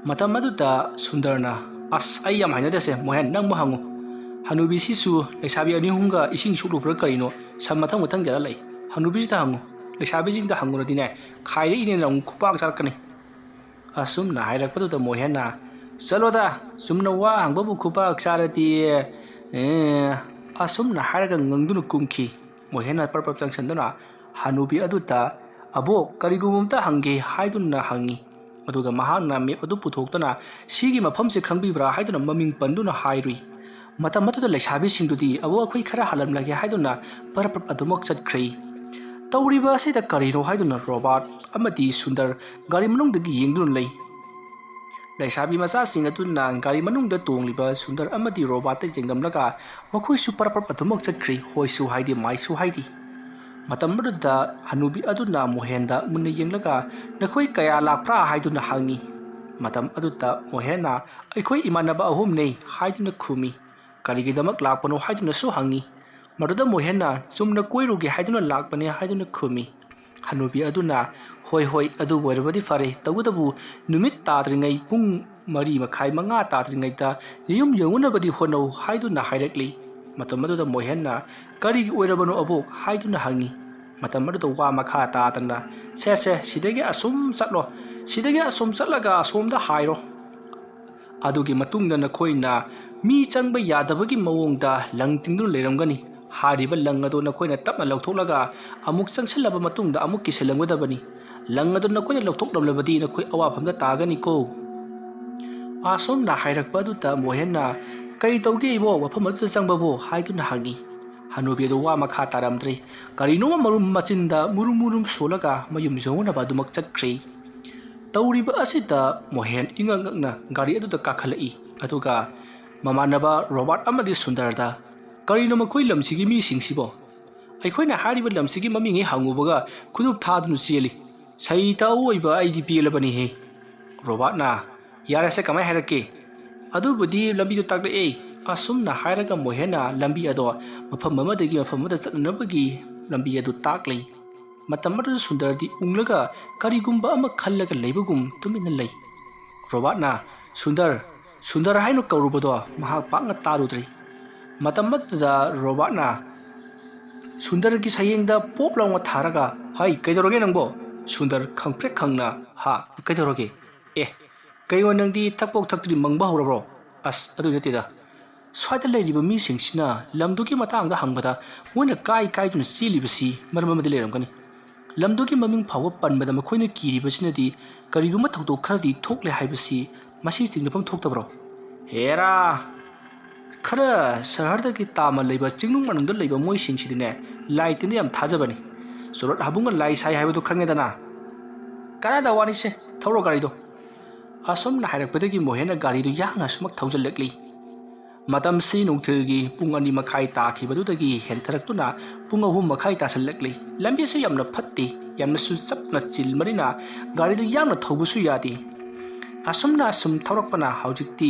ꯃꯇꯝ ꯑꯗꯨꯗ ꯁꯨꯟꯗꯔꯅ, "ꯑꯁ, ꯑꯩ ꯌꯥꯝ ꯍꯩꯅꯗꯦꯁꯦ, ꯃꯣꯍꯦꯟ, ꯅꯪꯕꯨ ꯍꯪꯉꯨ꯫ ꯍꯅꯨꯕꯤꯁꯤꯁꯨ ꯂꯩꯁꯥꯕꯤ ꯑꯅꯤ ꯑꯍꯨꯝꯒ ꯏꯁꯤꯡ ꯁꯣꯛꯂꯨꯕ꯭ꯔꯥ ꯀꯔꯤꯅꯣ, ꯁꯝ ꯃꯊꯪ ꯃꯊꯪ ꯀꯦꯜꯂ ꯂꯩ꯫ ꯍꯅꯨꯕꯤꯁꯤꯗ ꯍꯪꯉꯨ꯫ ꯂꯩꯁꯥꯕꯤꯁꯤꯡꯗ ꯍꯪꯉꯨꯔꯗꯤꯅꯦ, ꯈꯥꯏꯔꯛꯏꯅꯦꯅ ꯑꯃꯨꯛ ꯈꯨꯄꯥꯛ ꯆꯥꯔꯛꯀꯅꯤ꯫" ꯑꯁꯨꯝꯅ ꯍꯥꯏꯔꯛꯄꯗꯨꯗ ꯃꯣꯍꯦꯟꯅ, "ꯆꯠꯂꯣꯗ, ꯆꯨꯝꯅ ꯋꯥ ꯍꯪꯕꯕꯨ ꯈꯨꯄꯥꯛ ꯆꯥꯔꯗꯤ?" ꯑꯦ, ꯑꯁꯨꯝꯅ ꯍꯥꯏꯔꯒ ꯉꯪꯗꯨꯅ ꯀꯨꯝꯈꯤ꯫ ꯃꯣꯍꯦꯟꯅ ꯄꯔꯞ ꯄꯔꯞ ꯆꯪꯁꯤꯟꯗꯨꯅ ꯍꯅꯨꯕꯤ ꯑꯗꯨꯗ, "ꯑꯕꯣꯛ, ꯀꯔꯤꯒꯨꯝꯕ ꯑꯝꯇ ꯍꯪꯒꯦ" ꯍꯥꯏꯗꯨꯅ ꯍꯪꯉꯤ꯫ ꯑꯗꯨꯒ ꯃꯍꯥꯛꯅ ꯃꯦꯞ ꯑꯗꯨ ꯄꯨꯊꯣꯛꯇꯨꯅ, "ꯁꯤꯒꯤ ꯃꯐꯝꯁꯦ ꯈꯪꯕꯤꯕ꯭ꯔꯥ?" ꯍꯥꯏꯗꯨꯅ ꯃꯃꯤꯡ ꯄꯟꯗꯨꯅ ꯍꯥꯏꯔꯨꯏ꯫ ꯃꯇꯝ ꯑꯗꯨꯗ ꯂꯩꯁꯥꯕꯤꯁꯤꯡꯗꯨꯗꯤ, "ꯑꯕꯣꯛ, ꯑꯩꯈꯣꯏ ꯈꯔ ꯍꯥꯜꯂꯝꯂꯒꯦ" ꯍꯥꯏꯗꯨꯅ ꯄꯔꯞ ꯄꯔꯞ ꯑꯗꯨꯃꯛ ꯆꯠꯈ꯭ꯔꯦ꯫ ꯇꯧꯔꯤꯕ ꯑꯁꯤꯗ ꯀꯔꯤꯅꯣ ꯍꯥꯏꯗꯨꯅ ꯔꯣꯕꯥꯔꯠ ꯑꯃꯗꯤ ꯁꯨꯟꯗꯔ ꯒꯥꯔꯤ ꯃꯅꯨꯡꯗꯒꯤ ꯌꯦꯡꯗꯨꯅ ꯂꯩ꯫ ꯂꯩꯁꯥꯕꯤ ꯃꯆꯥꯁꯤꯡ ꯑꯗꯨꯅ ꯒꯥꯔꯤ ꯃꯅꯨꯡꯗ ꯇꯣꯡꯂꯤꯕ ꯁꯨꯟꯗꯔ ꯑꯃꯗꯤ ꯔꯣꯕꯥꯔꯠꯇ ꯌꯦꯡꯂꯝꯂꯒ ꯃꯈꯣꯏꯁꯨ ꯄꯔꯞ ꯄꯔꯞ ꯑꯗꯨꯃꯛ ꯆꯠꯈ꯭ꯔꯤ, ꯍꯣꯏꯁꯨ ꯍꯥꯏꯗꯦ, ꯃꯥꯏꯁꯨ ꯍꯥꯏꯗꯦ꯫ ꯃꯇꯝ ꯑꯗꯨꯗ ꯍꯅꯨꯕꯤ ꯑꯗꯨꯅ ꯃꯣꯍꯦꯟꯗ ꯃꯨꯟꯅ ꯌꯦꯡꯂꯒ, "ꯅꯈꯣꯏ ꯀꯌꯥ ꯂꯥꯛꯄ꯭ꯔꯥ?" ꯍꯥꯏꯗꯨꯅ ꯍꯪꯉꯤ꯫ ꯃꯇꯝ ꯑꯗꯨꯗ ꯃꯣꯍꯦꯟꯅ, "ꯑꯩꯈꯣꯏ ꯏꯃꯥꯟꯅꯕ ꯑꯍꯨꯝꯅꯦ" ꯍꯥꯏꯗꯨꯅ ꯈꯨꯝꯃꯤ꯫ "ꯀꯔꯤꯒꯤꯗꯃꯛ ꯂꯥꯛꯄꯅꯣ?" ꯍꯥꯏꯗꯨꯅꯁꯨ ꯍꯪꯉꯤ꯫ ꯃꯗꯨꯗ ꯃꯣꯍꯦꯟꯅ, "ꯆꯨꯝꯅ ꯀꯣꯏꯔꯨꯒꯦ ꯍꯥꯏꯗꯨꯅ ꯂꯥꯛꯄꯅꯦ" ꯍꯥꯏꯗꯨꯅ ꯈꯨꯝꯃꯤ꯫ ꯍꯅꯨꯕꯤ ꯑꯗꯨꯅ, "ꯍꯣꯏ, ꯍꯣꯏ, ꯑꯗꯨꯕꯨ ꯑꯣꯏꯔꯕꯗꯤ ꯐꯔꯦ, ꯇꯧꯕꯇꯕꯨ ꯅꯨꯃꯤꯠ ꯇꯥꯗ꯭ꯔꯤꯉꯩ ꯄꯨꯡ ꯃꯔꯤ ꯃꯈꯥꯏ, ꯃꯉꯥ ꯇꯥꯗ꯭ꯔꯤꯉꯩꯗ ꯌꯨꯝ ꯌꯧꯅꯅꯕꯗꯤ ꯍꯣꯠꯅꯧ" ꯍꯥꯏꯗꯨꯅ ꯍꯥꯏꯔꯛꯂꯤ꯫ ꯃꯇꯝ ꯑꯗꯨꯗ ꯃꯣꯍꯦꯟꯅ, "ꯀꯔꯤꯒꯤ ꯑꯣꯏꯔꯕꯅꯣ ꯑꯕꯣꯛ?" ꯍꯥꯏꯗꯨꯅ ꯍꯪꯉꯤ꯫ ꯃꯇꯝ ꯑꯗꯨꯗ ꯋꯥ ꯃꯈꯥ ꯇꯥꯗꯅ, "ꯁꯦ ꯁꯦ, ꯁꯤꯗꯒꯤ ꯑꯁꯨꯝ ꯆꯠꯂꯣ, ꯁꯤꯗꯒꯤ ꯑꯁꯨꯝ ꯆꯠꯂꯒ ꯑꯁꯣꯝꯗ ꯍꯥꯏꯔꯣ꯫ ꯑꯗꯨꯒꯤ ꯃꯇꯨꯡꯗ ꯅꯈꯣꯏꯅ ꯃꯤ ꯆꯪꯕ ꯌꯥꯗꯕꯒꯤ ꯃꯑꯣꯡꯗ ꯂꯪ ꯇꯤꯡꯗꯨꯅ ꯂꯩꯔꯝꯒꯅꯤ꯫ ꯍꯥꯏꯔꯤꯕ ꯂꯪ ꯑꯗꯨ ꯅꯈꯣꯏꯅ ꯇꯞꯅ ꯂꯧꯊꯣꯛꯂꯒ ꯑꯃꯨꯛ ꯆꯪꯁꯤꯜꯂꯕ ꯃꯇꯨꯡꯗ ꯑꯃꯨꯛ ꯀꯤꯁꯤꯜꯂꯝꯒꯗꯕꯅꯤ꯫ ꯂꯪ ꯑꯗꯨ ꯅꯈꯣꯏꯅ ꯂꯧꯊꯣꯛꯂꯝꯂꯕꯗꯤ ꯅꯈꯣꯏ ꯑꯋꯥꯐꯝꯗ ꯇꯥꯒꯅꯤꯀꯣ꯫" ꯑꯁꯣꯝꯅ ꯍꯥꯏꯔꯛꯄ ꯑꯗꯨꯗ ꯃꯣꯍꯦꯟꯅ, "ꯀꯔꯤ ꯇꯧꯒꯦ ꯏꯕꯣ, ꯃꯐꯝ ꯑꯗꯨꯗ ꯆꯪꯕꯕꯨ?" ꯍꯥꯏꯗꯨꯅ ꯍꯪꯉꯤ꯫ ꯍꯅꯨꯕꯤ ꯑꯗꯨ ꯋꯥ ꯃꯈꯥ ꯇꯥꯔꯝꯗ꯭ꯔꯦ꯫ ꯀꯔꯤꯅꯣꯃ ꯃꯔꯨꯝ ꯃꯆꯤꯟꯗ ꯃꯨꯔꯨꯝ ꯃꯨꯔꯨꯝ ꯁꯣꯜꯂꯒ ꯃꯌꯨꯝ ꯌꯧꯅꯕ ꯑꯗꯨꯃꯛ ꯆꯠꯈ꯭ꯔꯦ꯫ ꯇꯧꯔꯤꯕ ꯑꯁꯤꯗ ꯃꯣꯍꯦꯟ ꯏꯉꯛ ꯉꯛꯅ ꯒꯥꯔꯤ ꯑꯗꯨꯗ ꯀꯥꯈꯠꯂꯛꯏ꯫ ꯑꯗꯨꯒ ꯃꯃꯥꯟꯅꯕ ꯔꯣꯕꯥꯔꯠ ꯑꯃꯗꯤ ꯁꯨꯟꯗꯔꯗ, "ꯀꯔꯤꯅꯣ ꯃꯈꯣꯏ ꯂꯝꯁꯤꯒꯤ ꯃꯤꯁꯤꯡꯁꯤꯕꯣ? ꯑꯩꯈꯣꯏꯅ ꯍꯥꯏꯔꯤꯕ ꯂꯝꯁꯤꯒꯤ ꯃꯃꯤꯡ ꯍꯦꯛ ꯍꯪꯉꯨꯕꯒ ꯈꯨꯗꯨꯞ ꯊꯥꯗꯨꯅ ꯆꯦꯜꯂꯤ꯫ ꯁꯩꯇ ꯑꯋꯣꯏꯕ ꯑꯩꯗꯤ ꯄꯦꯜꯂꯕꯅꯤꯍꯦ꯫" ꯔꯣꯕꯥꯔꯠꯅ, "ꯌꯥꯔꯦꯁꯦ, ꯀꯃꯥꯏ ꯍꯥꯏꯔꯛꯀꯦ? ꯑꯗꯨꯕꯨꯗꯤ ꯂꯝꯕꯤꯗꯣ ꯇꯥꯛꯂꯛꯑꯦ꯫" ꯑꯁꯨꯝꯅ ꯍꯥꯏꯔꯒ ꯃꯣꯍꯦꯟꯅ ꯂꯝꯕꯤ ꯑꯗꯣ ꯃꯐꯝ ꯑꯃꯗꯒꯤ ꯃꯐꯝ ꯑꯃꯗ ꯆꯠꯅꯅꯕꯒꯤ ꯂꯝꯕꯤ ꯑꯗꯨ ꯇꯥꯛꯂꯤ꯫ ꯃꯇꯝ ꯑꯗꯨꯗ ꯁꯨꯟꯗꯔꯗꯤ ꯎꯪꯂꯒ ꯀꯔꯤꯒꯨꯝꯕ ꯑꯃ ꯈꯜꯂꯒ ꯂꯩꯕꯒꯨꯝ ꯇꯨꯃꯤꯟꯅ ꯂꯩ꯫ ꯔꯣꯕꯥꯔꯠꯅ, "ꯁꯨꯟꯗꯔ, ꯁꯨꯟꯗꯔ" ꯍꯥꯏꯅ ꯀꯧꯔꯨꯕꯗꯣ ꯃꯍꯥꯛ ꯄꯥꯛꯅ ꯇꯥꯔꯨꯗ꯭ꯔꯤ꯫ ꯃꯇꯝ ꯑꯗꯨꯗ ꯔꯣꯕꯥꯔꯠꯅ ꯁꯨꯟꯗꯔꯒꯤ ꯁꯌꯦꯡꯗ ꯄꯣꯞ ꯂꯥꯎꯅ ꯊꯥꯔꯒ, "ꯍꯩ, ꯀꯩꯗꯧꯔꯒꯦ ꯅꯪꯕꯣ?" ꯁꯨꯟꯗꯔ ꯈꯪꯄ꯭ꯔꯦꯛ ꯈꯪꯅ, "ꯍꯥ, ꯀꯩꯗꯧꯔꯒꯦ? ꯑꯦ, ꯀꯩꯅꯣ ꯅꯪꯗꯤ ꯊꯛꯄꯣꯛ ꯊꯛꯇ꯭ꯔꯤ ꯃꯪꯕ ꯍꯧꯔꯕ꯭ꯔꯣ?" "ꯑꯁ, ꯑꯗꯨ ꯅꯠꯇꯦꯗ꯫ ꯁ꯭ꯋꯥꯏꯗ ꯂꯩꯔꯤꯕ ꯃꯤꯁꯤꯡꯁꯤꯅ ꯂꯝꯗꯨꯒꯤ ꯃꯇꯥꯡꯗ ꯍꯪꯕꯗ ꯃꯣꯏꯅ ꯀꯥꯏ ꯀꯥꯏꯗꯨꯅ ꯆꯦꯜꯂꯤꯕꯁꯤ ꯃꯔꯝ ꯑꯃꯗꯤ ꯂꯩꯔꯝꯒꯅꯤ꯫ ꯂꯝꯗꯨꯒꯤ ꯃꯃꯤꯡ ꯐꯥꯎꯕ ꯄꯟꯕꯗ ꯃꯈꯣꯏꯅ ꯀꯤꯔꯤꯕꯁꯤꯅꯗꯤ ꯀꯔꯤꯒꯨꯝꯕ ꯊꯧꯗꯣꯛ ꯈꯔꯗꯤ ꯊꯣꯛꯂꯦ ꯍꯥꯏꯕꯁꯤ ꯃꯁꯤ ꯆꯤꯡꯅꯐꯝ ꯊꯣꯛꯇꯕ꯭ꯔꯣ?" "ꯍꯦꯔꯥ, ꯈꯔ ꯁꯍꯔꯗꯒꯤ ꯇꯥꯃ ꯂꯩꯕ ꯆꯤꯡꯅꯨꯡ ꯃꯅꯨꯡꯗ ꯂꯩꯕ ꯃꯣꯏꯁꯤꯡꯁꯤꯗꯤꯅꯦ ꯂꯥꯏ ꯇꯤꯟꯗ ꯌꯥꯝ ꯊꯥꯖꯕꯅꯤ꯫ ꯆꯣꯔꯣꯠ ꯍꯥꯕꯨꯡꯒ ꯂꯥꯏ ꯁꯥꯏ ꯍꯥꯏꯕꯗꯨ ꯈꯪꯉꯦꯗꯅ꯫" "ꯀꯅꯥꯗ ꯋꯥꯅꯤꯁꯦ, ꯊꯧꯔꯣ ꯒꯥꯔꯤꯗꯣ꯫" ꯑꯁꯨꯝꯅ ꯍꯥꯏꯔꯛꯄꯗꯒꯤ ꯃꯣꯍꯦꯟꯅ ꯒꯥꯔꯤꯗꯨ ꯌꯥꯡꯅ ꯁꯨꯃꯛ ꯊꯧꯖꯤꯜꯂꯛꯂꯤ꯫ ꯃꯇꯝꯁꯤ ꯅꯨꯡꯊꯤꯜꯒꯤ ꯄꯨꯡ ꯑꯅꯤ ꯃꯈꯥꯏ ꯇꯥꯈꯤꯕꯗꯨꯗꯒꯤ ꯍꯦꯟꯊꯔꯛꯇꯨꯅ ꯄꯨꯡ ꯑꯍꯨꯝ ꯃꯈꯥꯏ ꯇꯥꯁꯤꯜꯂꯛꯂꯤ꯫ ꯂꯝꯕꯤꯁꯨ ꯌꯥꯝꯅ ꯐꯠꯇꯦ, ꯌꯥꯝꯅꯁꯨ ꯆꯞꯅ ꯆꯤꯜꯕꯅꯤꯅ ꯒꯥꯔꯤꯗꯨ ꯌꯥꯡꯅ ꯊꯧꯕꯁꯨ ꯌꯥꯗꯦ꯫ ꯑꯁꯨꯝꯅ ꯑꯁꯨꯝ ꯊꯧꯔꯛꯄꯅ ꯍꯧꯖꯤꯛꯇꯤ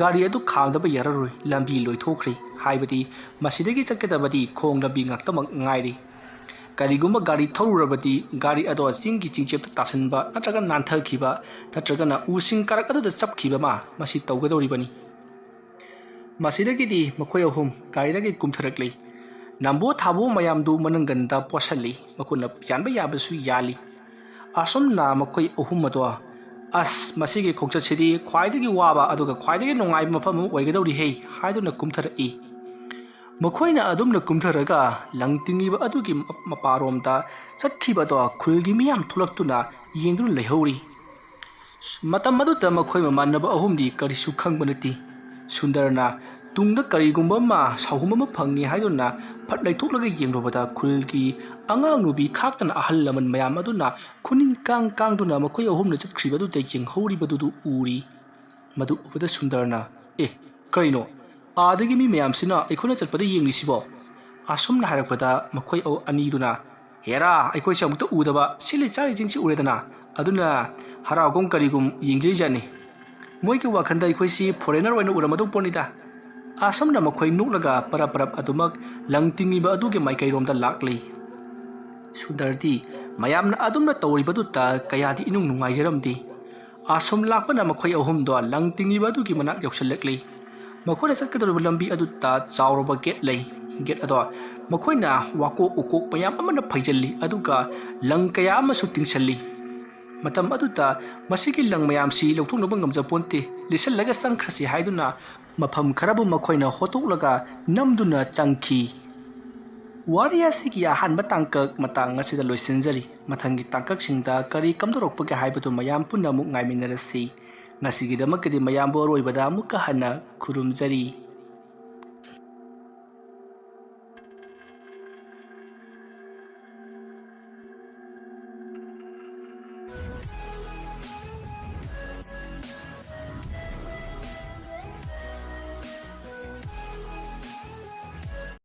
ꯒꯥꯔꯤ ꯑꯗꯨ ꯈꯥꯝꯗꯕ ꯌꯥꯔꯔꯣꯏ, ꯂꯝꯕꯤ ꯂꯣꯏꯊꯣꯛꯈ꯭ꯔꯦ꯫ ꯍꯥꯏꯕꯗꯤ ꯃꯁꯤꯗꯒꯤ ꯆꯠꯀꯗꯕꯗꯤ ꯈꯣꯡ ꯂꯝꯕꯤ ꯉꯥꯛꯇꯃꯛ ꯉꯥꯏꯔꯦ꯫ ꯀꯔꯤꯒꯨꯝꯕ ꯒꯥꯔꯤ ꯊꯧꯔꯨꯔꯕꯗꯤ ꯒꯥꯔꯤ ꯑꯗꯣ ꯆꯤꯡꯒꯤ ꯆꯤꯡꯆꯦꯞꯇ ꯇꯥꯁꯤꯟꯕ ꯅꯠꯇ꯭ꯔꯒ ꯅꯥꯟꯊꯈꯤꯕ ꯅꯠꯇ꯭ꯔꯒꯅ ꯎꯁꯤꯡ ꯀꯥꯔꯛ ꯑꯗꯨꯗ ꯆꯞꯈꯤꯕ ꯑꯃ ꯃꯁꯤ ꯇꯧꯒꯗꯧꯔꯤꯕꯅꯤ꯫ ꯃꯁꯤꯗꯒꯤꯗꯤ ꯃꯈꯣꯏ ꯑꯍꯨꯝ ꯒꯥꯔꯤꯗꯒꯤ ꯀꯨꯝꯊꯔꯛꯂꯤ꯫ ꯅꯝꯕꯣ ꯊꯥꯕꯣ ꯃꯌꯥꯝꯗꯨ ꯃꯅꯪꯒꯟꯗ ꯄꯣꯠꯁꯜꯂꯤ, ꯃꯈꯨꯠꯅ ꯌꯥꯟꯕ ꯌꯥꯕꯁꯨ ꯌꯥꯜꯂꯤ꯫ ꯑꯁꯨꯝꯅ ꯃꯈꯣꯏ ꯑꯍꯨꯝ ꯑꯗꯣ, "ꯑꯁ, ꯃꯁꯤꯒꯤ ꯈꯣꯡꯆꯠꯁꯤꯗꯤ ꯈ꯭ꯋꯥꯏꯗꯒꯤ ꯋꯥꯕ ꯑꯗꯨꯒ ꯈ꯭ꯋꯥꯏꯗꯒꯤ ꯅꯨꯡꯉꯥꯏꯕ ꯃꯐꯝ ꯑꯃ ꯑꯣꯏꯒꯗꯧꯔꯤꯍꯦ" ꯍꯥꯏꯗꯨꯅ ꯀꯨꯝꯊꯔꯛꯏ꯫ ꯃꯈꯣꯏꯅ ꯑꯗꯨꯝꯅ ꯀꯨꯝꯊꯔꯒ ꯂꯪ ꯇꯤꯡꯉꯤꯕ ꯑꯗꯨꯒꯤ ꯃ-, ꯃꯄꯥꯔꯣꯝꯗ ꯆꯠꯈꯤꯕꯗꯣ ꯈꯨꯜꯒꯤ ꯃꯤꯌꯥꯝ ꯊꯣꯛꯂꯛꯇꯨꯅ ꯌꯦꯡꯗꯨꯅ ꯂꯩꯍꯧꯔꯤ꯫ ꯃꯇꯝ ꯑꯗꯨꯗ ꯃꯈꯣꯏ ꯃꯃꯥꯟꯅꯕ ꯑꯍꯨꯝꯗꯤ ꯀꯔꯤꯁꯨ ꯈꯪꯕ ꯅꯠꯇꯦ꯫ ꯁꯨꯟꯗꯔꯅ ꯇꯨꯡꯗ ꯀꯔꯤꯒꯨꯝꯕ ꯑꯃ ꯁꯥꯎꯍꯨꯝ ꯑꯃ ꯐꯪꯉꯤ ꯍꯥꯏꯗꯨꯅ ꯐꯠ ꯂꯩꯊꯣꯛꯂꯒ ꯌꯦꯡꯂꯨꯕꯗ ꯈꯨꯜꯒꯤ ꯑꯉꯥꯡ ꯅꯨꯄꯤ ꯈꯥꯛꯇꯅ ꯑꯍꯜ ꯂꯃꯟ ꯃꯌꯥꯝ ꯑꯗꯨꯅ ꯈꯨꯅꯤꯡ ꯀꯥꯡ ꯀꯥꯡꯗꯨꯅ ꯃꯈꯣꯏ ꯑꯍꯨꯝꯅ ꯆꯠꯈ꯭ꯔꯤꯕꯗꯨꯗ ꯌꯦꯡꯍꯧꯔꯤꯕꯗꯨꯗꯨ ꯎꯔꯤ꯫ ꯃꯗꯨ ꯎꯕꯗ ꯁꯨꯟꯗꯔꯅ, "ꯑꯦ, ꯀꯔꯤꯅꯣ? ꯑꯥꯗꯒꯤ ꯃꯤ ꯃꯌꯥꯝꯁꯤꯅ ꯑꯩꯈꯣꯏꯅ ꯆꯠꯄꯗ ꯌꯦꯡꯂꯤꯁꯤꯕꯣ?" ꯑꯁꯨꯝꯅ ꯍꯥꯏꯔꯛꯄꯗ ꯃꯈꯣꯏ ꯑ-, ꯑꯅꯤꯗꯨꯅ, "ꯍꯦꯔꯥ, ꯑꯩꯈꯣꯏꯁꯦ ꯑꯃꯨꯛꯇ ꯎꯗꯕ ꯁꯤꯠꯂꯤ ꯆꯥꯔꯤꯁꯤꯡꯁꯤ ꯎꯔꯦꯗꯅ, ꯑꯗꯨꯅ ꯍꯔꯥꯎꯒꯨꯝ ꯀꯔꯤꯒꯨꯝ ꯌꯦꯡꯖꯔꯤꯖꯥꯠꯅꯤ꯫ ꯃꯣꯏꯒꯤ ꯋꯥꯈꯜꯗ ꯑꯩꯈꯣꯏꯁꯤ ꯐꯣꯔꯦꯅꯔ ꯑꯣꯏꯅ ꯎꯔꯝꯃꯗꯧ ꯄꯣꯠꯅꯤꯗ"꯫ ꯑꯁꯨꯝꯅ ꯃꯈꯣꯏ ꯅꯣꯛꯂꯒ ꯄꯔꯞ ꯄꯔꯞ ꯑꯗꯨꯃꯛ ꯂꯪ ꯇꯤꯡꯉꯤꯕ ꯑꯗꯨꯒꯤ ꯃꯥꯏꯀꯩꯔꯣꯝꯗ ꯂꯥꯛꯂꯤ꯫ ꯁꯨꯟꯗꯔꯗꯤ ꯃꯌꯥꯝꯅ ꯑꯗꯨꯝꯅ ꯇꯧꯔꯤꯕꯗꯨꯗ ꯀꯌꯥꯗꯤ ꯏꯅꯨꯡ ꯅꯨꯡꯉꯥꯏꯖꯔꯝꯗꯦ꯫ ꯑꯁꯨꯝ ꯂꯥꯛꯄꯅ ꯃꯈꯣꯏ ꯑꯍꯨꯝꯗꯣ ꯂꯪ ꯇꯤꯡꯉꯤꯕ ꯑꯗꯨꯒꯤ ꯃꯅꯥꯛ ꯌꯧꯁꯤꯜꯂꯛꯂꯤ꯫ ꯃꯈꯣꯏꯅ ꯆꯠꯀꯗꯧꯔꯤꯕ ꯂꯝꯕꯤ ꯑꯗꯨꯗ ꯆꯥꯎꯔꯕ ꯒꯦꯠ ꯂꯩ꯫ ꯒꯦꯠ ꯑꯗꯣ ꯃꯈꯣꯏꯅ ꯋꯥꯀꯣꯛ ꯎꯀꯣꯛ ꯃꯌꯥꯝ ꯑꯃꯅ ꯐꯩꯖꯤꯜꯂꯤ, ꯑꯗꯨꯒ ꯂꯪ ꯀꯌꯥ ꯑꯃꯁꯨ ꯇꯤꯡꯁꯤꯜꯂꯤ꯫ ꯃꯇꯝ ꯑꯗꯨꯗ ꯃꯁꯤꯒꯤ ꯂꯪ ꯃꯌꯥꯝꯁꯤ ꯂꯧꯊꯣꯛꯅꯕ ꯉꯝꯖꯄꯣꯟꯇꯦ, ꯂꯤꯠꯁꯤꯜꯂꯒ ꯆꯪꯈ꯭ꯔꯁꯤ ꯍꯥꯏꯗꯨꯅ ꯃꯐꯝ ꯈꯔꯕꯨ ꯃꯈꯣꯏꯅ ꯍꯣꯠꯇꯣꯛꯂꯒ ꯅꯝꯗꯨꯅ ꯆꯪꯈꯤ꯫ ꯋꯥꯔꯤ ꯑꯁꯤꯒꯤ ꯑꯍꯥꯟꯕ ꯇꯥꯡꯀꯛ ꯃꯇꯥꯡ ꯑꯁꯤꯗ ꯂꯣꯏꯁꯤꯟꯖꯔꯤ꯫ ꯃꯊꯪꯒꯤ ꯇꯥꯡꯀꯛꯁꯤꯡꯗ ꯀꯔꯤ ꯀꯝꯗꯧꯔꯛꯄꯒꯦ ꯍꯥꯏꯕꯗꯨ ꯃꯌꯥꯝ ꯄꯨꯟꯅ ꯑꯃꯨꯛ ꯉꯥꯏꯃꯤꯟꯅꯔꯁꯤ꯫ ꯉꯁꯤꯒꯤꯗꯃꯛꯀꯤꯗꯤ ꯃꯌꯥꯝꯕꯨ ꯑꯔꯣꯏꯕꯗ ꯑꯃꯨꯛꯀ ꯍꯟꯅ ꯈꯨꯔꯨꯝꯖꯔꯤ꯫